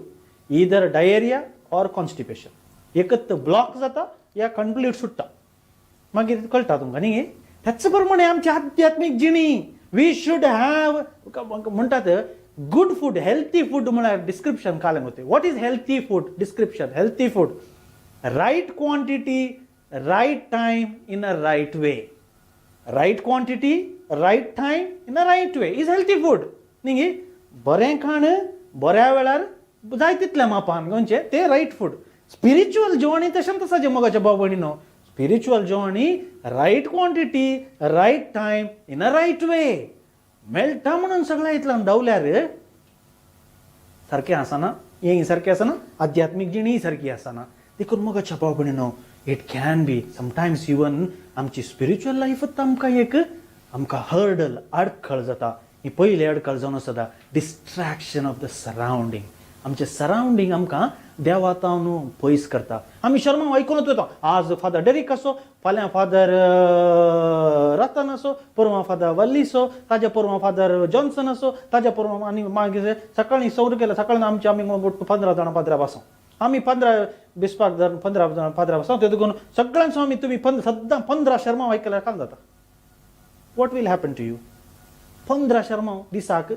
either diarrhoea or constipation. एकच ब्लॉक जाता या कंप्लीट सुट्टा, मागीर कळटा तुमकां न्ही. त्याच प्रमाणे आमची आध्यात्मीक जिणी we should have म्हणटात गुड फूड हेल्थी फूड म्हळ्यार डिस्क्रिप्शन खालें वता. What is healthy food description? Healthy food right quantity right time in a right way. Right quantity right time in a right way is healthy food न्ही. बरें खाण बऱ्या वेळार जाय तितल्या मापान घेवचें तें रायट फूड. स्पिरिच्युअल जेवण तशें तसाचें मोगाच्या भाव भयणीनो, स्पिरिच्युअल जेवण right quantity right time in a right way. मेळटा म्हणून सगळ्या इतल्यान धांवल्यार सारकें आसना, हें सारकें आसना, आध्यात्मीक जिणीय सारकी आसना. देखून मोगाच्या भाव भयणीनो, it can be sometimes even आमची स्पिरिच्युअल लायफूच आमकां एक आमकां हर्डल आडखळ जाता. ही पयली आडखळ जावन आसता डिस्ट्रॅक्शन ऑफ the surrounding. आमचें सरावंडींग आमकां देवा तावन पयस करता. आमी शर्मा आयकुनूच वता, आज फादर डेरीक आसो, फाल्यां फादर रतन आसो, परवां फादर वल्लीसो, ताज्या परवां फादर जॉन्सन आसो, ताज्या परवां आनी मागीर सकाळीं सौर केल्या सकाळीं आमचे आमी 15 जाणां पाद्रा बसो, आमी 15 बिस्पाक धरून 15 जाणां पाद्रा बसो. ते देखून सगळ्यांचो आमी तुमी सद्दां 15 शर्मा आयकल्यार काल जाता. What will happen to you? 15 Sharma दिसाक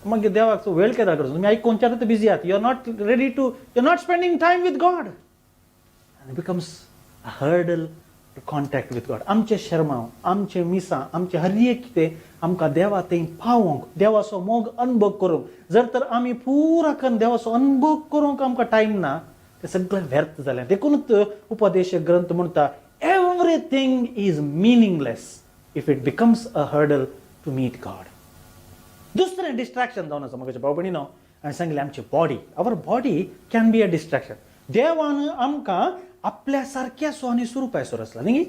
मागीर देवाक वेळ केदा करचो? तुमी आयकुंच्यार बिजी आहात, you are not ready to, you are not spending time with God and becomes a hurdle to contact with God. आमचे शर्माव, आमचे मिसां, आमचे हर एक कितें आमकां देवा थंय पावोवंक, देवाचो मोग अनुभव करूंक, जर तर आमी पुरा करून देवाचो अनुभव करूंक आमकां टायम ना, तें सगळें व्यर्थ जालें. देखूनच उपदेश ग्रंथ म्हणटा everything is meaningless if it becomes a hurdle to meet God. दुसरें डिस्ट्रॅक्शन जावन आसा म्हज्या भाव भयणीनो, हांवें सांगलें आमची body, our body can be a distraction. देवान आमकां आपल्या सारक्यासो आनी सुरुपायसो रचला न्ही,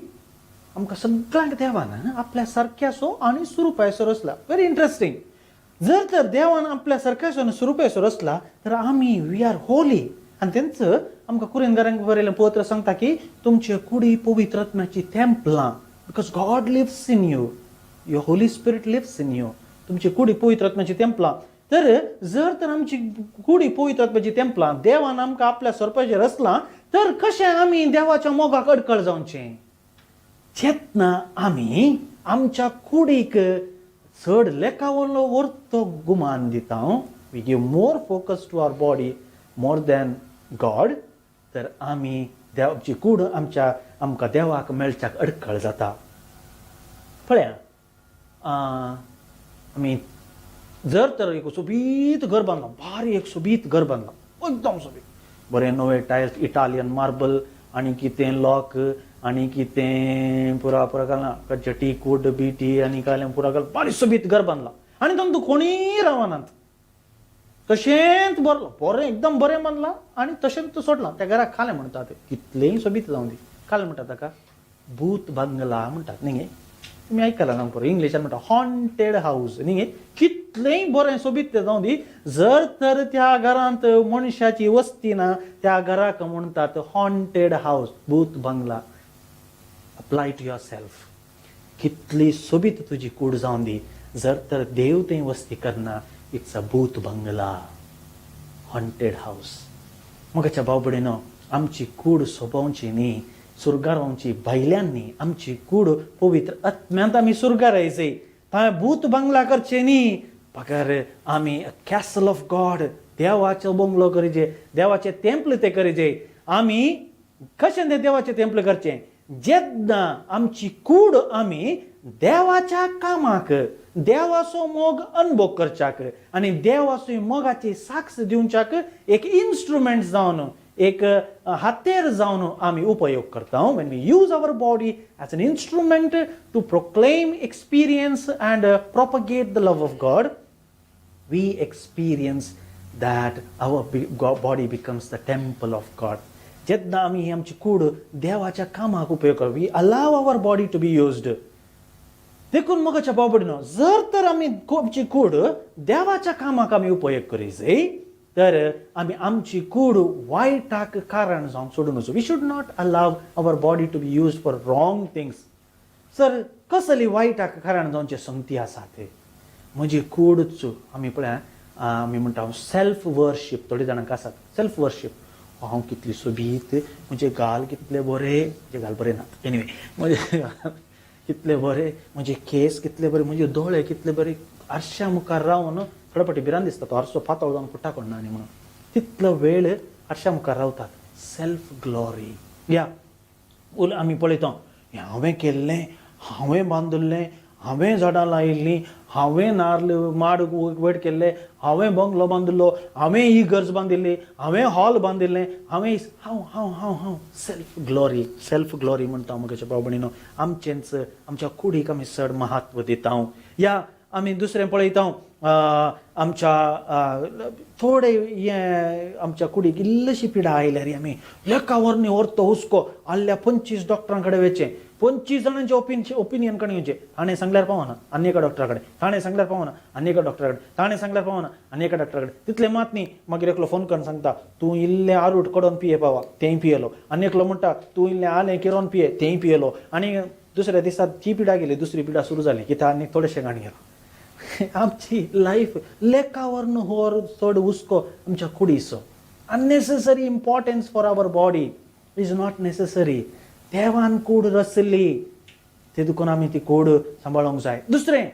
आमकां सगळ्यांक देवान आपल्या सारक्यासो आनी सुरुपायसो रचला. Very interesting. जर तर देवान आपल्या सारक्यासो आनी सुरुपायसो रचला तर आमी we are Holi. आनी तेंच आमकां कुरेनकारांक बरयलें पत्र सांगता की तुमचे कुडी पवित्र आत्म्याची तेंपलां, because God lives in you, your Holy Spirit lives in you. तुमची कुडी पवित्र आत्म्याची तेंपलां. तर जर तर आमची कुडी पवित्र आत्म्याची तेंपलां, देवान आमकां आपल्या सोरपाचेर रचलां, तर कशें आमी देवाच्या मोगाक अडकळ जावचें? जेन्ना आमी आमच्या कुडीक चड लेखावलो वर्तो गुमान दिता, we give more focus to our body more than God, तर आमी देवाची कूड आमच्या आमकां देवाक मेळच्याक अडखळ जाता. पळया, आमी जर तर एक सोबीत घर बांदलां, भारी एक सोबीत घर बांदलां, एकदम सोबीत, बरें नवे टायल्स, इटालियन मार्बल आनी कितें लॉक आनी कितें पुरा पुरा घालां, खंयचे टीक वूड बीटी आनी घालें पुरा घाल, भारी सोबीत घर बांदलां आनी तातूंत कोणीय रावनात, तशेंच बरलां, बरें एकदम बरें बांदलां आनी तशेंच सोडलां. त्या घराक खालें म्हणटात, कितलेंय सोबीत जावं दी, खालें म्हणटा ताका भूत बंगला म्हणटात न्ही गे. तुमी आयकलां ना पुरो, इंग्लिशान म्हणटा हॉन्टेड हावस न्ही गे. कितलेंय बरें सोबीत तें जावं दी, जर तर त्या घरांत मनशाची वस्ती ना, त्या घराक म्हणटात हॉन्टेड हावस, भूत बंगला. Apply to your self. कितली सोबीत तुजी कूड जावं दी, जर तर देव थंय वस्ती करना, it's a भूत बंगला, हॉन्टेड हावस. मोगाच्या भाव भयणीनो, आमची कूड सोबोवची न्ही, सुर्गार रावची भायल्यान न्ही, आमची कूड पवित्र आत्म्यांत आमी सुर्गार रायचे. हांवें भूत बंगला करचें न्ही, बगर आमी कॅसल ऑफ गॉड, देवाचो बंगलो करिजे, देवाचे तेंपल ते करिजे. आमी कशें तें देवाचें तेंपल करचें? जेन्ना आमची कूड आमी देवाच्या कामाक, देवाचो मोग अनुभव करच्याक आनी देवाचो मोगाची साक्ष दिवच्याक एक इन्स्ट्रुमेंट जावन, एक हातेर जावन आमी उपयोग करता. When we use our body as an instrument to proclaim, experience and propagate the love of God, we experience that our body becomes the temple of God. जेन्ना आमी ही आमची कूड देवाच्या कामाक उपयोग कर, we allow our body to be used. देखून मोगाच्या बाबडीनो, जर तर आमी आमची कूड देवाच्या कामाक आमी उपयोग करी जाय तर आमी आमची कूड वायटाक कारण जावंक सोडून वचूं. We should not allow our body to be used for wrong things. Sir, कसली वायटाक कारण जावचे संगती आसा ते म्हजी कूडच आमी पळय आमी म्हणटा सेल्फ वर्शीप. थोडी जाणांक आसात सेल्फ वर्शीप. हांव कितली सोबीत, म्हजे गाल कितले बरे, म्हजे गाल बरे नात, एनिवे, म्हजे गाल कितले बरे, म्हजे केस कितले बरे, म्हजे दोळे कितले बरे. आरश्या मुखार रावन थोडे फावटी भिरांत दिसता, तो आरसो पातळ जावन फुट्टा कोण न्ही म्हणून. तितलो वेळ आरश्या मुखार रावतात. सेल्फ ग्लोरी या उल आमी पळयता, हें हांवें केल्लें, हांवें बांदिल्लें, हांवें झाडां लायिल्लीं, हांवें नार्ल माड वेट केल्ले, हांवें बंगलो बांदिल्लो, हांवें ही गरज बांदिल्ली, हांवें हॉल बांदिल्लें, हांवें हांव हांव हांव हांव. सेल्फ ग्लोरी, सेल्फ ग्लोरी म्हणटा. म्हगेच्या भाव भयणीनो, आमचेंच आमच्या कुडीक आमी चड म्हत्व दिता. या आमी दुसरें पळयता, आमच्या थोडे हें आमच्या कुडीक इल्लीशी पिडा आयल्यार आमी लेका व्हरनी व्हरतो हुस्को. आहल्या 25 डॉक्टरां कडेन वचचें, 25 जाणांचे ओपिनियन कडेन येवचें. ताणें सांगल्यार पावना, आनी एका डॉक्टरा कडेन. ताणें सांगल्यार पावना, आनी एका डॉक्टरा कडेन. ताणें सांगल्यार पावना, आनी एका डॉक्टरा कडेन. तितलें मात न्ही, मागीर एकलो फोन करून सांगता, तूं इल्लें आरूट कडोन पिये पावा, तेंय पियेलो. आनी एकलो म्हणटा, तूं इल्लें आलें किरोन पिये, तेंय पियेलो. आनी दुसऱ्या दिसा ती पिडा गेली, दुसरी पिडा सुरू जाली. कित्याक? आनी थोडेशें गाणी गेलो. आमची लायफ लेखावर होर चड हुस्को आमच्या कुडीचो. Unnecessary importance for our body is not necessary. देवान कूड रचली, ते देखून आमी ती कूड सांबाळूंक जाय. दुसरें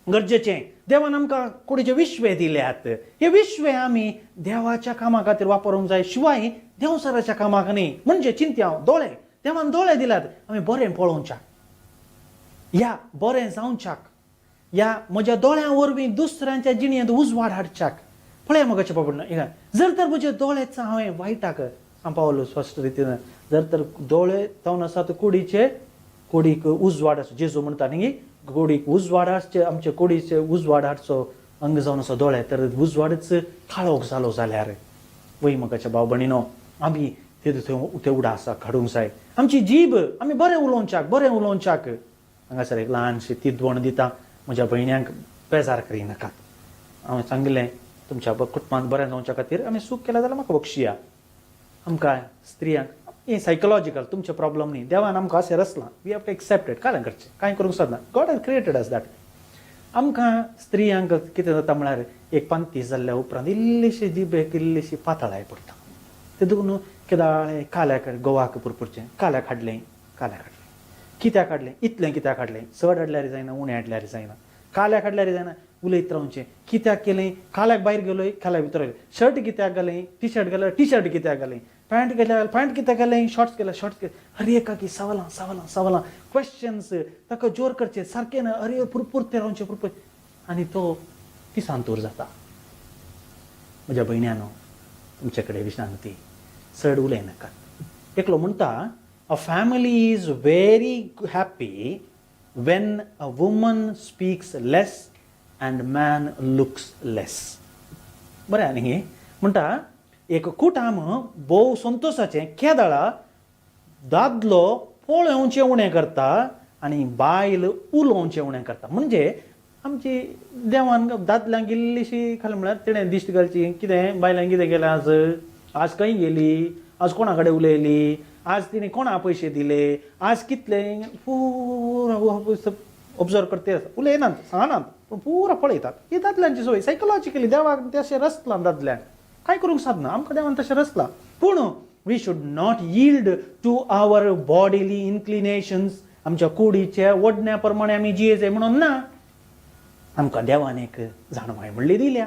गरजेचें, देवान आमकां कुडीचे विश्वे दिल्यात. हे विश्वे आमी देवाच्या कामा खातीर वापरूंक जाय, शिवाय देंवचाराच्या कामाक न्ही. म्हणजे चिंत्या, दोळे, देवान दोळे दिल्यात, आमी बरें पळोवच्याक या बरें जावच्याक या म्हज्या दोळ्यां वरवीं दुसऱ्यांच्या जिणेंत उजवाड हाडच्याक. पळया मोगाचे बाबा, जर तर म्हजे दोळेच हांवें वायटाक, पावलो स्पश्ट रितीन, जर तर दोळे जावन आसात कुडीचे, कुडीक उजवाड आसा. जेजू म्हणटा न्ही, कुडीक उजवाड आसचे, आमचे कुडीचे उजवाड हाडचो अंग जावन आसा दोळे. तर उजवाडच काळोख जालो जाल्यार वय? मोगाच्या भाव भयणीनो, आमी ते ते उडास काडूंक जाय. आमची जीब आमी बरें उलोवच्याक, बरें उलोवच्याक. हांगासर एक ल्हानशी तिदवण दिता, म्हज्या भयण्यांक बेजार करिनाकात. हांवें सांगिल्लें, तुमच्या कुटुंबांत बरें जावच्या खातीर आमी चूक केल्या जाल्यार म्हाका बक्षिया. आमकां स्त्रियांक हें सायकोलॉजिकल तुमचें प्रॉब्लम न्ही, देवान आमकां अशें रचलां. We have to accept it. कांय करचें, कांय करूंक शकना. God has created us that. आमकां स्त्रियांक कितें जाता म्हळ्यार, एक 35 जाल्ल्या उपरांत इल्लीशी जिबेक इल्लीशी पातळाय पडटा. ते देखून केदाळे काल्याक गोवाक पुरपुरचें, काल्याक हाडलें, काल्याक हाडलें, कित्याक हाडलें, इतलें कित्याक हाडलें, चड हाडल्यार जायना, उणें हाडल्यार जायना, काल्याक हाडल्यार जायना, उलयत रावचें, कित्याक केलें, काल्याक भायर गेलोय, काल्याक भितर आयलो, शर्ट कित्याक घालें, टी शर्ट घालें, टी शर्ट कित्याक घालें, पॅन्ट घाल्यार पॅन्ट कित्याक घालें, शॉर्ट्स केल्या, शॉर्ट्स केले. हर एकाकी सवालां सवालां सवालां, क्वेश्चन्स, ताका जोर करचें सारकें ना. अरे, पुरपुरते रावचें, पुरपुर, आनी तो पिसांतूर जाता. म्हज्या भयण्यानो, तुमचे कडेन विश्रांती, चड उलयनाकात. एकलो म्हणटा, "A family is very happy when a woman speaks less and man looks less." बरें न्ही? म्हणटा, एक कुटाम भोव संतोशाचें केदळा दादलो पळोवचें उणें करता आनी बायल उलोवचें उणें करता. म्हणजे आमची देवान दादल्यांक इल्लीशी खाली म्हळ्यार तिणें दिश्ट घालची, कितें बायलांक कितें केलें आज, आज खंय गेली, आज कोणा कडेन उलयली, आज तिणें कोणा पयशे दिले, आज कितले, पुरा ऑब्जर्व करते आसा. उलयनात, सांगनात, पूण पुरा पळयतात. ही दादल्यांची संवय. सायकोलॉजिकली देवाक तशें रचलां दादल्यांक. कांय करूंक सादना, आमकां देवान तशें रचलां. पूण we should not yield to our bodily inclinations. आमच्या कुडीचे ओडण्या प्रमाणे आमी जियेचे म्हणून ना. आमकां देवान एक जाणवाय म्हणली दिल्या,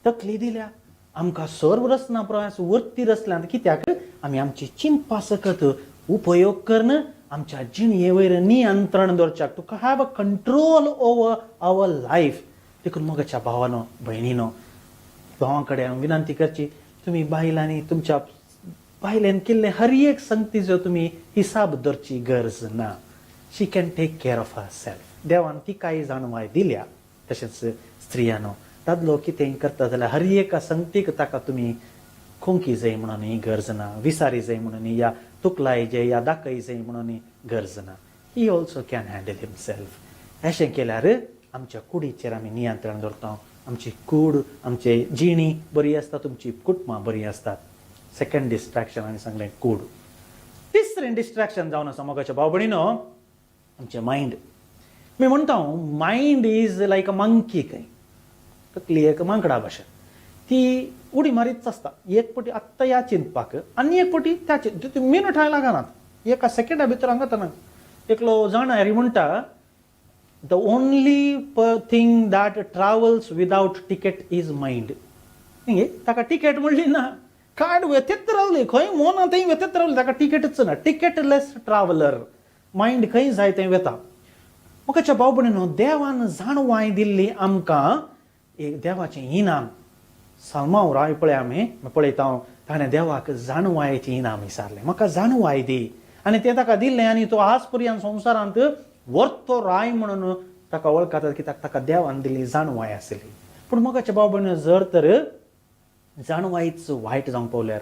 तकली दिल्या. आमकां सर्व रचना प्रयास वरती रचल्यात. कित्याक? आमी आमची चिंतपा सकत उपयोग करून आमच्या जिणये वयर नियंत्रण दवरच्याक, to have a control over our life. देखून मोगाच्या भावानो भयणीनो, भावां कडेन हांव विनंती करची, तुमी बायलांनी तुमच्या बायलेन केल्ले हर एक संगतीचो तुमी हिसाब धरची गरज ना. She can take care of herself. देवान तिकाय जाणवाय दिल्या. तशेंच स्त्रियानो, दादलो कितें करता जाल्यार हर एका संगतीक ताका तुमी खोंकी जाय म्हणून ही गरज ना, विसारी जाय म्हणून या तुकलाय जाय या दाखय जाय म्हणून गरज ना. He also can handle himself. अशें केल्यार आमच्या कुडीचेर आमी नियंत्रण दवरता, आमची कूड, आमची जिणी बरी आसता, तुमची कुटुंबां बरी आसतात. सेकंड डिस्ट्रॅक्शन आमी सांगलें कूड. तिसरें डिस्ट्रॅक्शन जावन आसा मोगाच्या भाव भयणीनो, आमचें मायंड. मी म्हणटा, mind is like a monkey खंय, तकली एक मांकडा भाशेन, ती उडी मारीत आसता. एक पटी आत्तां ह्या चिंतपाक आनी एक पटी त्या चिंत, मिनटां लागनात, एका सेकंडा भितर हांगा ना. एकलो जाणा हरी म्हणटा, the only thing that travels without ticket is mind. ताका टिकेट म्हणली ना, कार्ड वेतेत रावली, खंय मोना थंय वेतेत रावली, ताका टिकेटच ना. टिकेटलेस ट्रावलर, मायंड खंय जाय थंय वेता. मोगाच्या भाव भयणीनो, देवान जाणवाय दिल्ली आमकां, एक देवाचें इनाम. साल्माव राय पळय, आमी पळयता, ताणें देवाक जाणवायेचें इनाम विचारलें, म्हाका जाणवाय दी, आनी तें ताका दिल्लें. आनी तो आज पर्यंत संवसारांत वर्तो राय म्हणून ताका वळखतात, कित्याक ताका देवान दिल्ली जाणवाय आसली. पूण मोगाच्या भाव भयणीनो, जर तर जाणवायच वायट जावंक पावल्यार,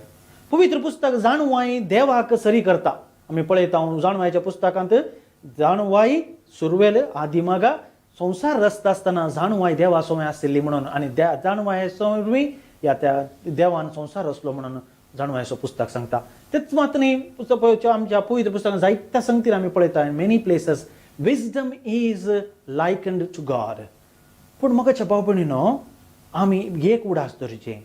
पवित्र पुस्तक जाणवाय देवाक सरी करता. आमी पळयता जाणवायच्या पुस्तकांत, जाणवाय सुरवेल आदिमागा संवसार रचता आसतना जाणवाय देवा सवय आशिल्ली म्हणून, आनी जाणवाय सवय या त्या देवान संवसार रचलो म्हणून जाणवायचो पुस्तक सांगता. तेच मात न्ही, पुस्तक आमच्या पवित्र पुस्तकां जायत्या संगतीन आमी पळयता, in many places wisdom is likened to God. पूण मोगाच्या भाव भयणीनो, आमी एक उडास दवरचें,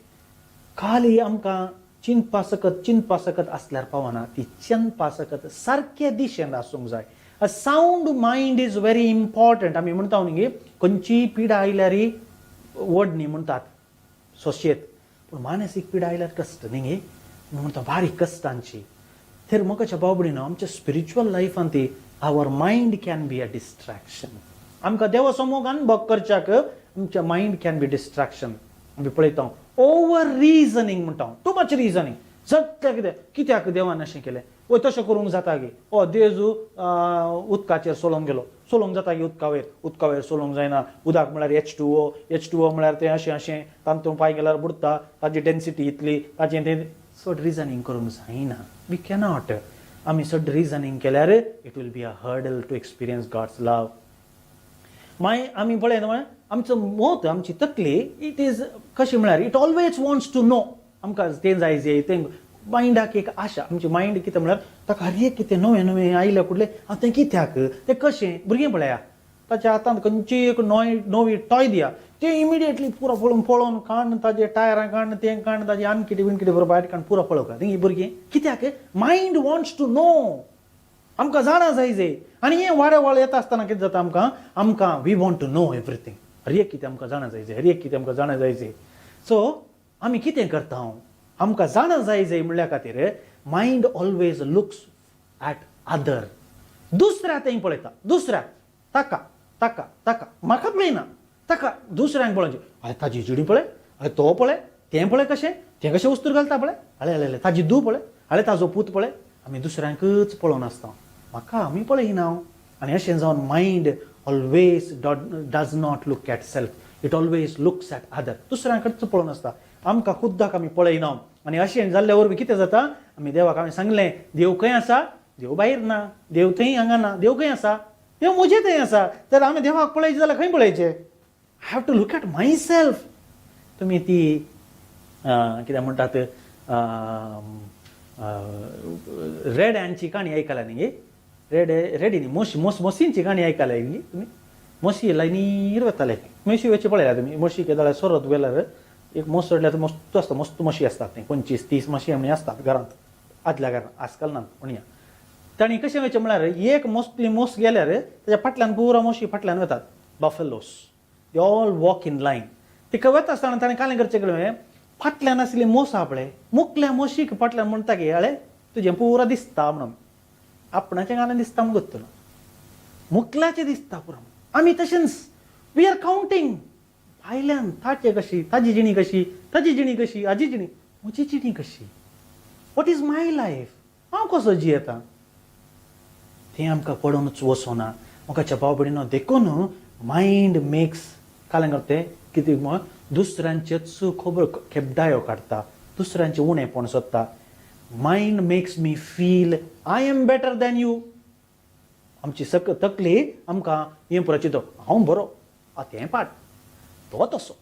खाली आमकां चिंतपा सकत चिंतपा सकत आसल्यार पावना, ती चिंतपा सकत सारके दिशेन आसूंक जाय. A sound mind is very important. आमी म्हणटा न्ही, खंयचीय पिडा आयल्यार व्हड न्ही म्हणटात सोशेत, पूण मानसीक पिडा आयल्यार कश्ट न्ही गे, आमी म्हणटा बारीक कश्टांची. तर मोगाच्या भाव भयणीनो, आमच्या स्पिरिच्युअल लायफान ती our mind can be a distraction. आमकां देवाचो मोग अनुभव करच्याक आमच्या मायंड can be distraction. आमी पळयता, ओवर रिजनींग म्हणटा, टू मच रिजनींग. सगळें कितें, कित्याक देवान अशें केलें, वय तशें करूंक जाता गे, ओ जेजू उदकाचेर चलोवंक गेलो, चलोवंक जाता गे उदका वयर? उदका वयर चलोवंक जायना. उदक म्हळ्यार H2O, H2O म्हळ्यार तें अशें अशें, तातूंत पांय गेल्यार बुडटा, ताजी डेन्सिटी इतली, ताजें तें. चड रिजनींग करूंक जायना. We cannot. आमी चड रिजनींग केल्यार it will be a hurdle to experience God's love. मागीर आमी पळयता म्हळ्यार आमचो मत, आमची तकली, it is कशी म्हळ्यार it always wants to know. आमकां तें जाय जे तें, मायंडाक एक आशा. आमचें मायंड कितें म्हळ्यार ताका हर एक कितें नवें नवें आयलें कुडलें, हांव तें कित्याक, तें कशें. भुरगीं पळया, ताच्या हातांत खंयची एक नवी नवी टॉय दिया, तें इमिडिएटली पुरो पळोवन पळोवन काण, ताजे टायरां काण, तें काण, ताजे आनी कितें बीन कितें बरोबर भायर काण, पुरो पळोवका ती भुरगीं. कित्याक? Mind wants to know. आमकां जाणा जाय जे. आनी हें वाऱ्या वाळ येता आसतना कितें जाता आमकां? आमकां we want to know everything. हर एक कितें आमकां जाणा जाय जे, हर एक कितें आमकां जाणा जाय जे. सो आमी कितें करता? आमकां जाणा जाय जाय म्हणल्या खातीर mind always looks at other. दुसऱ्या थंय पळयता, दुसऱ्या ताका ताका ताका, म्हाका पळयना, ताका दुसऱ्यांक पळोवचें. अरे, ताजी जिणी पळय, अरे तो पळय, तें पळय कशें, तें कशें वस्तूर घालता पळय, अळे अळे, ताजी धूव पळय, अळे ताजो पूत पळय. आमी दुसऱ्यांकच पळोवन आसता, म्हाका आमी पळयना. आनी अशें जावन mind always does not look at self, it always looks at other. दुसऱ्यांकडेच पळोवन आसता, आमकां खुद्दाक आमी पळयना. आनी अशें जाल्ल्या वरवीं कितें जाता? आमी देवाक आमी सांगलें, देव खंय आसा? देव भायर ना, देव थंय हांगा ना. देव खंय आसा? देव म्हजे थंय आसा. तर आमी देवाक पळयचें जाल्यार खंय पळयचें? I have to look at myself. तुमी ती कितें म्हणटात, रेड्यांची काणी आयकल्या न्ही? रेडे, रेडी न्ही, मोशी, मोस मोसींची काणी आयकल्या न्ही तुमी? म्हशी लायनीर वताले. म्हशी वयचे पळयल्या तुमी? म्हशी केदाळ्यार सोरत गेल्यार एक म्हस सोडल्यार मस्त आसता, मस्त म्हशी आसतात न्ही, 25-30 म्हशी आमी आसतात घरांत, आदल्या घरांत, आजकाल ना पूण. तांणी कशें वयचें म्हळ्यार एक मोस्टली मोस गेल्यार ताच्या फाटल्यान पुरा म्हशी फाटल्यान वतात. Buffaloes, they all walk in line. तिका वता आसतना ताणें कालें करचें कडेन फाटल्यान आसली मोस आपले मुकल्या मोशीक फाटल्यान म्हणटा की अळे तुजें पुरो दिसता म्हणून आपणाचें गाणें दिसता म्हूण गोत्तलो मुकल्याचें दिसता पुरो. आमी तशेंच we are counting भायल्यान ताचें कशी, ताजी जिणी कशी, ताजी जिणी कशी, हाजी जिणी, म्हजी जिणी कशी, what is my life, हांव कसो जियेता, तें आमकां पडोवनच वचोना. म्हाका भाव भयणीनो, देखून मायंड मेक्स कालें करता कितें म्हण दुसऱ्यांचेच खबर खेपडायो काडटा, दुसऱ्यांचें उणेपण सोदता. Mind makes me feel I am better than you. आमची सक तकली आमकां हें पुरो चिंतो, हांव बरो, तें पाट, तो तसो,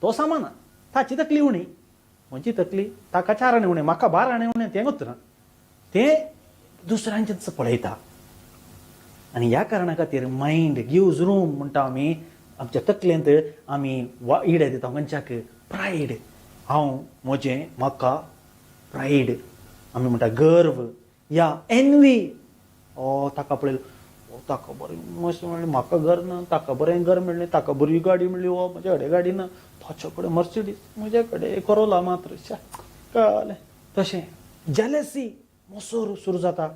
तो सामाना, ताची तकली उणी, म्हजी तकली ताका 4 आणे उणें, म्हाका 12 आणे उणें, तें गोत्तना तें दुसऱ्यांचेच पळयता. आनी ह्या कारणा खातीर मायंड गिव्ज रूम म्हणटा आमी आमच्या तकलेंत आमी इडे दिता खंयच्याक प्रायड, हांव म्हजें म्हाका प्रायड आमी म्हणटा, गर्व या एनवी. ओ ताका पळयलो, ओ ताका बरें मस्त मेळ्ळें, म्हाका घर ना, ताका बरें घर मेळ्ळें, ताका बरी गाडी मेळ्ळी, ओ म्हज्या कडेन गाडी ना, ताच्या कडेन मर्सिडीज, म्हज्या कडेन कोरोला मात्र, कळ्ळें. तशें जेलसी मोसोर सुरू जाता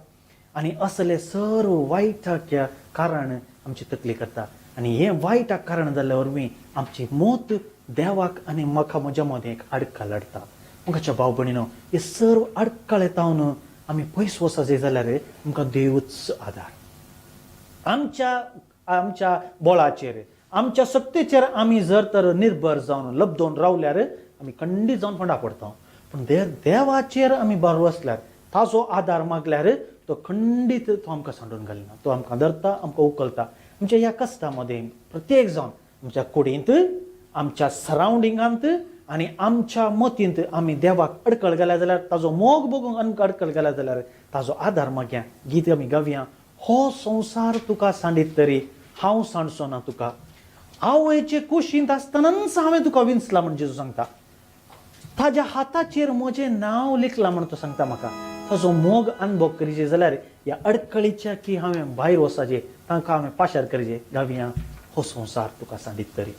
आनी असले सर्व वायटाक कारण आमची तकली करता. आनी हें वायटाक कारण जाल्ल्या वरवीं आमची मत देवाक आनी म्हाका म्हज्या मदें एक आडखळ हाडटा. म्हाका भाव भयणीनो, हे सर्व आडखळ येता आमी पयस वचपाचें जाल्यार आमकां देवूच आदार. आमच्या आमच्या बळाचेर, आमच्या शक्तीचेर आमी जर तर निर्भर जावन लब्दोवन रावल्यार आमी खंडीत जावन फोंडा पडटा. पूण देवाचेर आमी बरो आसल्यार, ताजो आदार मागल्यार तो खंडीत तो आमकां सांडून घालिना, तो आमकां धरता, आमकां उखलता. आमच्या ह्या कश्टा मदें प्रत्येक जावन आमच्या कुडींत, आमच्या सरावंडिंगांत आनी आमच्या मतींत आमी देवाक अडकळ घाल्या जाल्यार, ताजो मोग बघूंक आमकां अडकळ घाल्या जाल्यार ताजो आदार मागया. गीत आमी गावया, हो संवसार तुका सांडीत तरी हांव सांडचो ना तुका, आवयचे कुशींत आसतनाच हांवें तुका विंचला म्हण जेजू सांगता. ताज्या हाताचेर म्हजें नांव लिखलां म्हण तो सांगता म्हाका. ताजो मोग अनुभव करीचे जाल्यार ह्या अडकळीच्या की हांवें भायर वचपाचें, तांकां हांवें पाशार करचें. गावया, हो संवसार तुका सांडीत तरी.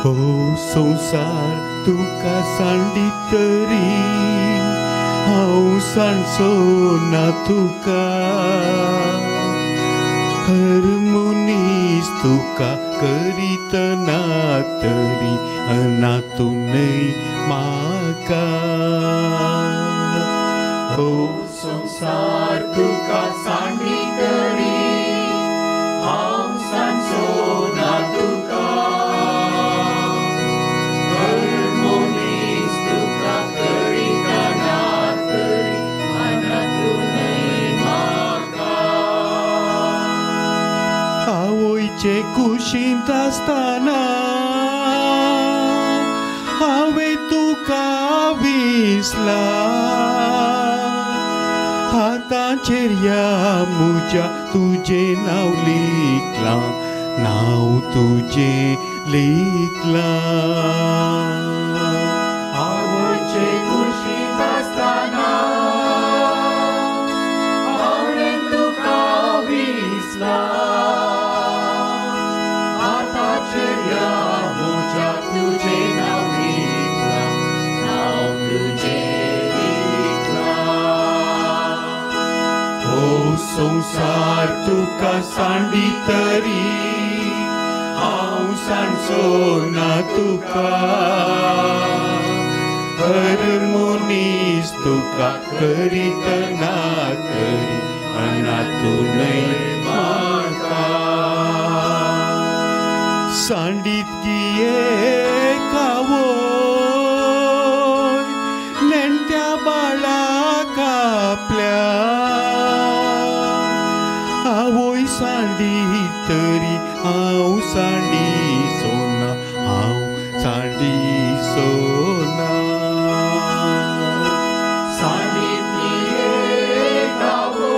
हो संवसार तुका सांडीत तरी हांव सांडचो ना तुका, हर मनीस तुका करीत ना तरी अना तूं न्हय म्हाका. हो संवसार तुका सांडीत तरी हांव सांडचो ना तुका, आवयचे कुशींत आसतना हांवें तुका विसला, हाताचेर ह्या म्हज्या तुजें नांव लिखलां, नांव तुजें लिखलां. आवयचे कुशींत आसतना हांवें तुका विसला, हाताचेर ह्या म्हज्या तुजें नांव लिखलां, नांव तुजें लिखलां. हो संवसार तुका सांडीत तरी हांव सांडचो ना तुका, हर मनीस तुका करीत ना तरी अना तूं न्हय म्हाका. सांडीत गिये कावय नेणट्या बाळाक आपल्या, आवय सांडीत तरी हांव सांडी सोना, हांव सांडी सोना. सांडीत आवय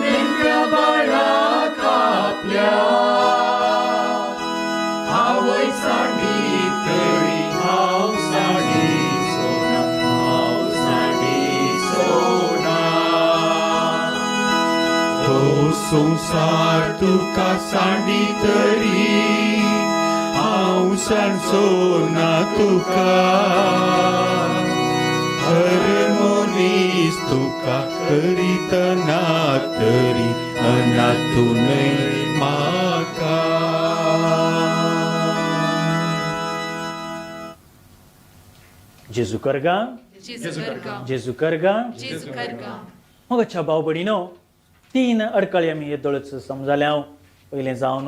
नेणट्या बाळाक आपल्या, आवय सांडीत संवसार तुका सांडी तरी हांव सांडचो ना तुका. हर मनीस तुका करीतना तरी अनाथ तूं न्हय म्हाका. जेजू करगा. जेजू करगा. जेजू करगा. जेजू करगा. मोगाच्या भाव भयणीनो, तीन अडकळी आमी येदोळच समजाले हांव. पयलें जावन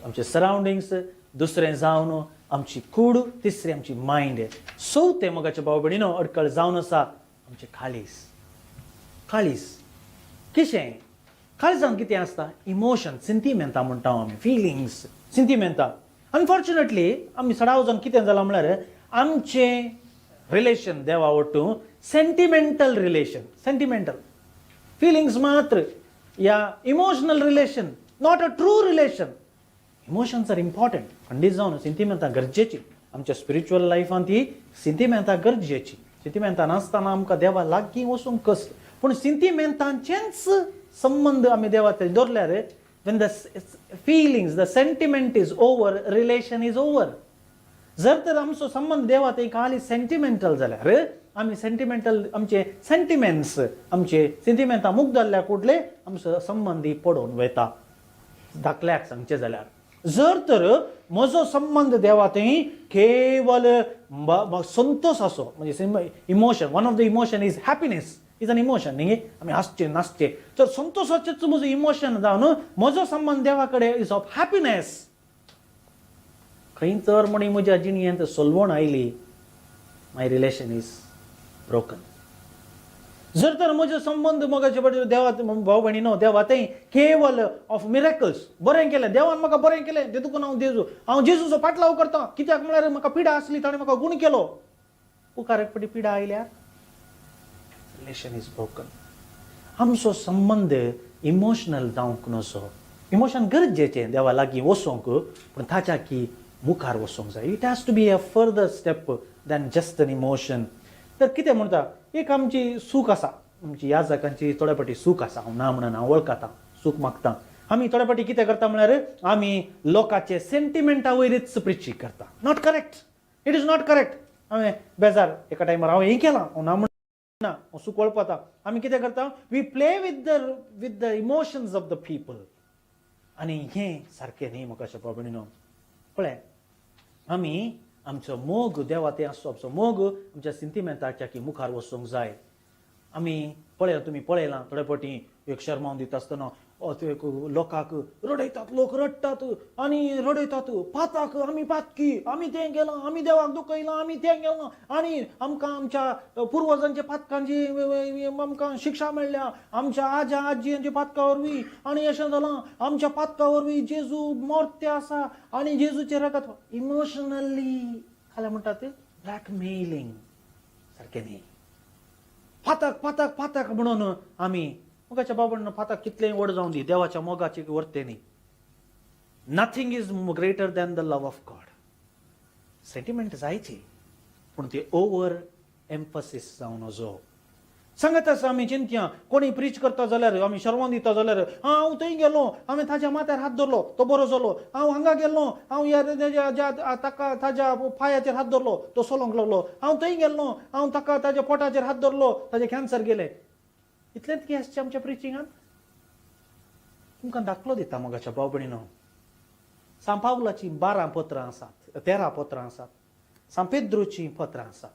आमचे सरावंडिंग्स, दुसरें जावन आमची कूड, तिसरें आमची मायंड, चवथें मोगाच्या भाव भयणीनो अडकळ जावन आसा आमचें काळीज. काळीज किशें? काळजान कितें आसता? इमोशन, सिंतिमेंतां म्हणटा आमी, फिलिंग्स, सिंतिमेंतां. अनफॉर्च्युनेटली आमी सडाव जावन कितें जालां म्हळ्यार आमचें रिलेशन देवा वटूं सेंटिमेंटल रिलेशन, सेंटिमेंटल फिलिंग्स मात्र या emotional relation, not a true relation. Emotions are important, खंडीत जावन सिंतिमेंतां गरजेची. आमच्या स्पिरिच्युअल लायफान ती सिंतिमेंतां गरजेची. सिंतिमेंतां नासतना आमकां देवा लागीं वचूंक कस. पूण सिंतिमेंतांचेच संबंद आमी देवा थंय दवरल्यार, when the feelings, the sentiment is over, relation is over. जर तर आमचो संबंद देवा थंय खाली सेंटिमेंटल जाल्यार, आमी सेंटिमेंटल, आमचे सेंटिमेंट्स, आमचे सेंटिमेंटां मुक्त जाल्ल्या कुडले आमचो संबंदी पडोवन वयता. धाकल्याक सांगचें जाल्यार, जर तर म्हजो संबंद देवा थंय केवल संतोष असो, म्हणजे emotion, one of the emotion is happiness, is an emotion न्ही, आमी हांसचे नाचचे, तर संतोषाचेच म्हजो इमोशन जावन म्हजो संबंद देवा कडेन is of happiness, खंय तर म्हणी म्हज्या जिणेंत सोलवण आयली, my relation is broken. जर तर म्हजो संबंद मोगाचे पडले देवा भाव भयणीनो देवा थंय केवल ऑफ मिरेकल्स, बरें केलें देवान म्हाका, बरें केलें तेतून हांव जेजू, हांव जेजूचो पाटलाव करता, कित्याक म्हळ्यार म्हाका पिडा आसली ताणें म्हाका गूण केलो, मुखार एक फावटी पिडा आयल्यार रिलेशन is broken. आमचो संबंद इमोशनल जावंक नजो. इमोशन गरजेचें देवा लागीं वचोंक, पूण ताच्या की मुखार वचोंक जाय. It has to be a further step than just an emotion. तर कितें म्हणटा, एक आमची सूख आसा, आमची याजकांची थोड्या फावटी सूख आसा, हांव ना म्हणना, हांव वळखता, सूख मागता. आमी थोड्या फावटी कितें करता म्हळ्यार आमी लोकांचे सेंटिमेंटा वयरच प्रिचींग करता. Not correct, it is not correct. हांवें बेजार एका टायमार हांवें हें केलां, हांव ना म्हणना, हांव सूख वळपता. आमी कितें करता, we play with the emotions of the people आनी हें सारकें न्ही. म्हाका अशें भयणीनो, पळय, आमी आमचो मोग देवा ते आसचो, आमचो मोग आमच्या सिंतिमेंताच्या की मुखार वचूंक जाय. आमी पळयलां, तुमी पळयलां, थोडे फावटी एक शर्मावन दिता आसतना ते एक लोकांक रडयतात, लोक रडटात आनी रडयतात पाताक, आमी पातकी, आमी तें केलां, आमी देवाक दुखयलां, आमी तें केलां आनी आमकां आमच्या पुर्वजांच्या पातकांची आमकां शिक्षा मेळ्ळ्या, आमच्या आजा आजयांच्या पातका वरवीं आनी अशें जालां, आमच्या पातका वरवीं जेजू मोर्ते आसा आनी जेजूचें रगत. इमोशनली खाल्या म्हणटात ब्लॅकमेलिंग, सारकें न्ही. पातक पातक पातक म्हणून आमी मोगाच्या बाबांनो, पातक कितलेंय व्हड जावं दी, देवाच्या मोगाची वर्ते न्ही. Nothing is greater than the love of God. Sentiment जायची, पूण ते ओवर एम्फसिस जावं नजो. सांगत आसा, आमी चिंतया, कोणी प्रीच करता जाल्यार, आमी शर्मान दिता जाल्यार, हांव थंय गेलो, हांवें ताज्या माथ्यार हात धरलो, तो बरो जालो, हांव हांगा गेल्लो, हांव ह्या ताका ताज्या पांयाचेर हात धरलो, तो चलोंक लागलो, हांव थंय गेल्लो, हांव ताका ताज्या पोटाचेर हात धरलो, ताजें कॅन्सर गेलें. इतलेंच की आसचें आमच्या प्रिचिंगान? तुमकां दाखलो दिता मोगाच्या भाव भयणीनो. सांत पावलाचीं 12 पत्रां आसात, 13 पत्रां आसात, सांत पेद्रूचीं पत्रां आसात,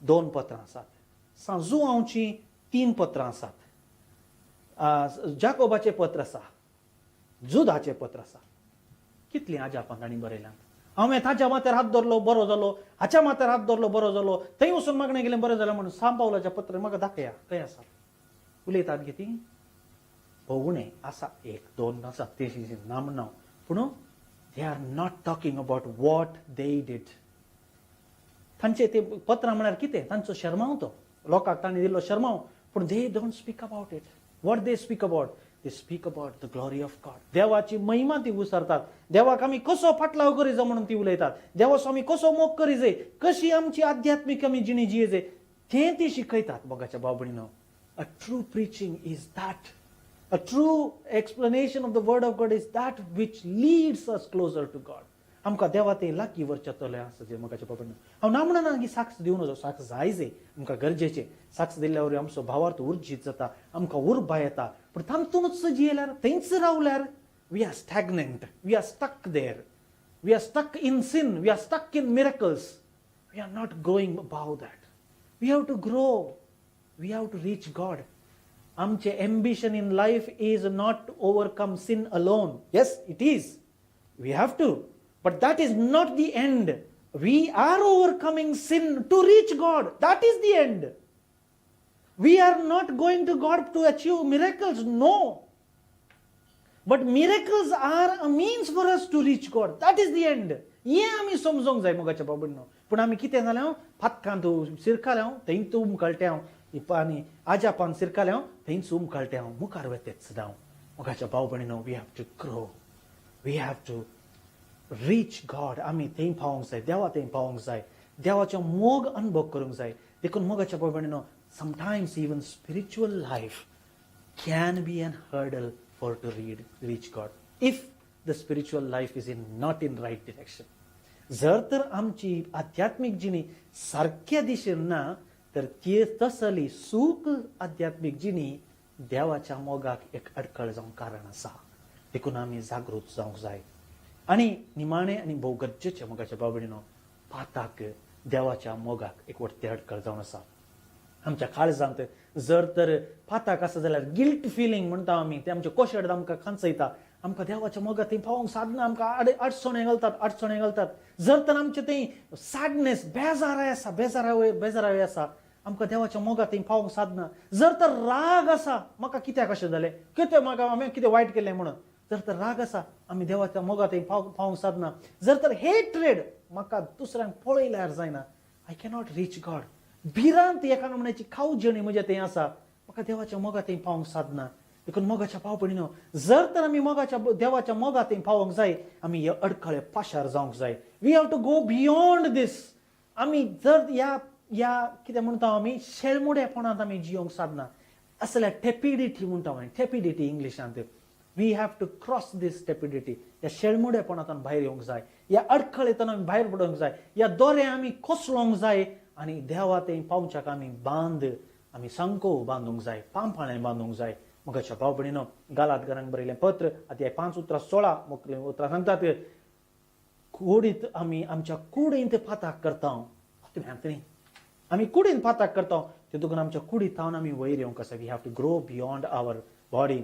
दोन पत्रां आसात, सांत जुवांवचीं तीन पत्रां आसात, जाकोबाचें पत्र आसा, जुदाचें पत्र आसा. कितलीं आजापां तांणी बरयल्यांत. हांवें ताच्या माथ्यार हात धरलो, बरो जालो, हाच्या माथ्यार हात धरलो, बरो जालो, थंय वचून मागणें केलें, बरें जालें म्हणून सांत पावलाच्या पत्र म्हाका दाखया, खंय आसा? उलयतात गे ती भोवणे आसा, एक दोन आसा ते ना म्हणना, पूण they are not talking about what they did. तांचे ते पत्रां म्हळ्यार कितें? तांचो शर्माव, तो लोकांक तांणी दिल्लो शर्माव, पूण they don't speak about it. What they speak about? They speak about the glory of God. देवाची महिमा ती उसारतात. देवाक आमी कसो फाटलाव करी जाय म्हणून ती उलयतात. देवाचो आमी कसो मोग करी जाय, कशी आमची आध्यात्मीक आमी जिणी जिये जाय, तें ती शिकयतात. मोगाच्या भाव भयणीनो, a true preaching is that. A true explanation of the word of God is that which leads us closer to God. आमकां देवा ते लागीं व्हरचें तलें आसा जें मोगाच्या बाबांनो. हांव ना म्हणना की साक्ष दिवं नजो, साक्ष जाय जे आमकां गरजेचें. साक्ष दिल्ल्या वरवीं आमचो भावार्थ उर्जीत जाता, आमकां उर्बा येता. पूण तातूंतच जियेल्यार, थंयच रावल्यार, we are stagnant, we are stuck there, we are stuck in sin, we are stuck in miracles, we are not growing above that. We have to grow, we have to reach God. आमचे ambition in life is not to overcome sin alone. Yes, it is, we have to, but that is not the end. We are overcoming sin to reach God. That is the end. We are not going to God to achieve miracles, no, but miracles are a means for us to reach God. That is the end. हें आमी समजोंक जाय मोगाच्या बाबडनो. पूण आमी कितें जालें, फातकांत शिरकालें, थंयच उमकळटें हांव, आनी आजापान शिरकालें, थंयच उमकळटें हांव, मुखार वेतेच हांव. मोगाच्या भाव भयणीनो, we have to grow, we have to reach God. आमी थंय पावोंक जाय, देवा थंय पावोंक जाय, देवाचो मोग अनुभव करूंक जाय. देखून मोगाच्या भाव भयणीनो, sometimes even spiritual life can be an hurdle for to reach God if the spiritual life is in not in right direction. जर तर आमची आध्यात्मीक जिणी सारक्या दिशेन ना तर ती तसली सूख आध्यात्मीक जिणी देवाच्या मोगाक एक अडखळ जावंक कारण आसा. देखून आमी जागृत जावंक जाय. आनी निमाणें आनी भोव गरजेचें मोगाच्या बाबडीनो, पाताक देवाच्या मोगाक एक वट्टी अडखळ जावन आसा. आमच्या काळजांत जर तर पाताक आसा जाल्यार गिल्ट फिलींग म्हणटा आमी, ते आमचे कोशड आमकां खांचयता, आमकां देवाच्या मोगात थंय पावोवंक सादना, आमकां अडचणे घालतात, अडचणे घालतात. जर तर आमचें थंय सॅडनेस, बेजाराय आसा, बेजाराय बेजाराय आसा, आमकां देवाच्या मोगात थंय पावोवंक सादना. जर तर राग आसा, म्हाका कित्याक अशें जालें, कितें म्हाका हांवें कितें वायट केलें म्हणून, जर तर राग आसा, आमी देवाच्या मोगात थंय पावोवंक सादना. जर तर हेट्रेड, म्हाका दुसऱ्यांक पळयल्यार जायना, I cannot reach God. भिरांत, एका नमुन्याची खावजेणी म्हज्या थंय आसा, म्हाका देवाच्या मोगात थंय पावोवंक सादना. देखून मोगाच्या पावपणीनो, जर तर आमी मोगाच्या देवाच्या मोगात थंय पावोवंक जाय, आमी हे अडखळे पाशार जावंक जाय. We have to go beyond this. आमी जर ह्या ह्या कितें म्हणटा आमी, शेळमुडेपणांत आमी जियोंक सादना, असल्या टेपिडिटी म्हणटा आमी, टेपिडिटी इंग्लिशांत. We have to cross this tepidity. ह्या शेळमुडेपणांत भायर येवंक जाय, ह्या अडखळेंतल्यान आमी भायर पडोवंक जाय, ह्या दोरे आमी कोसळोंक जाय आनी देवा थंय पावच्याक आमी बांद, आमी सांको बांदूंक जाय, पांपाळें बांदूंक जाय. मोगाच्या भाव भयणीनो, गालात घरांक बरयलें पत्र अध्याय 5 उतरां 16 मुखले उतरां सांगतात, कुडीत आमी आमच्या कुडींत पाताक करता, आत्म्यांत न्ही, आमी कुडीन पाताक करता. तितून आमच्या कुडीत थावन आमी वयर येवंक आसा. We have to grow beyond our body.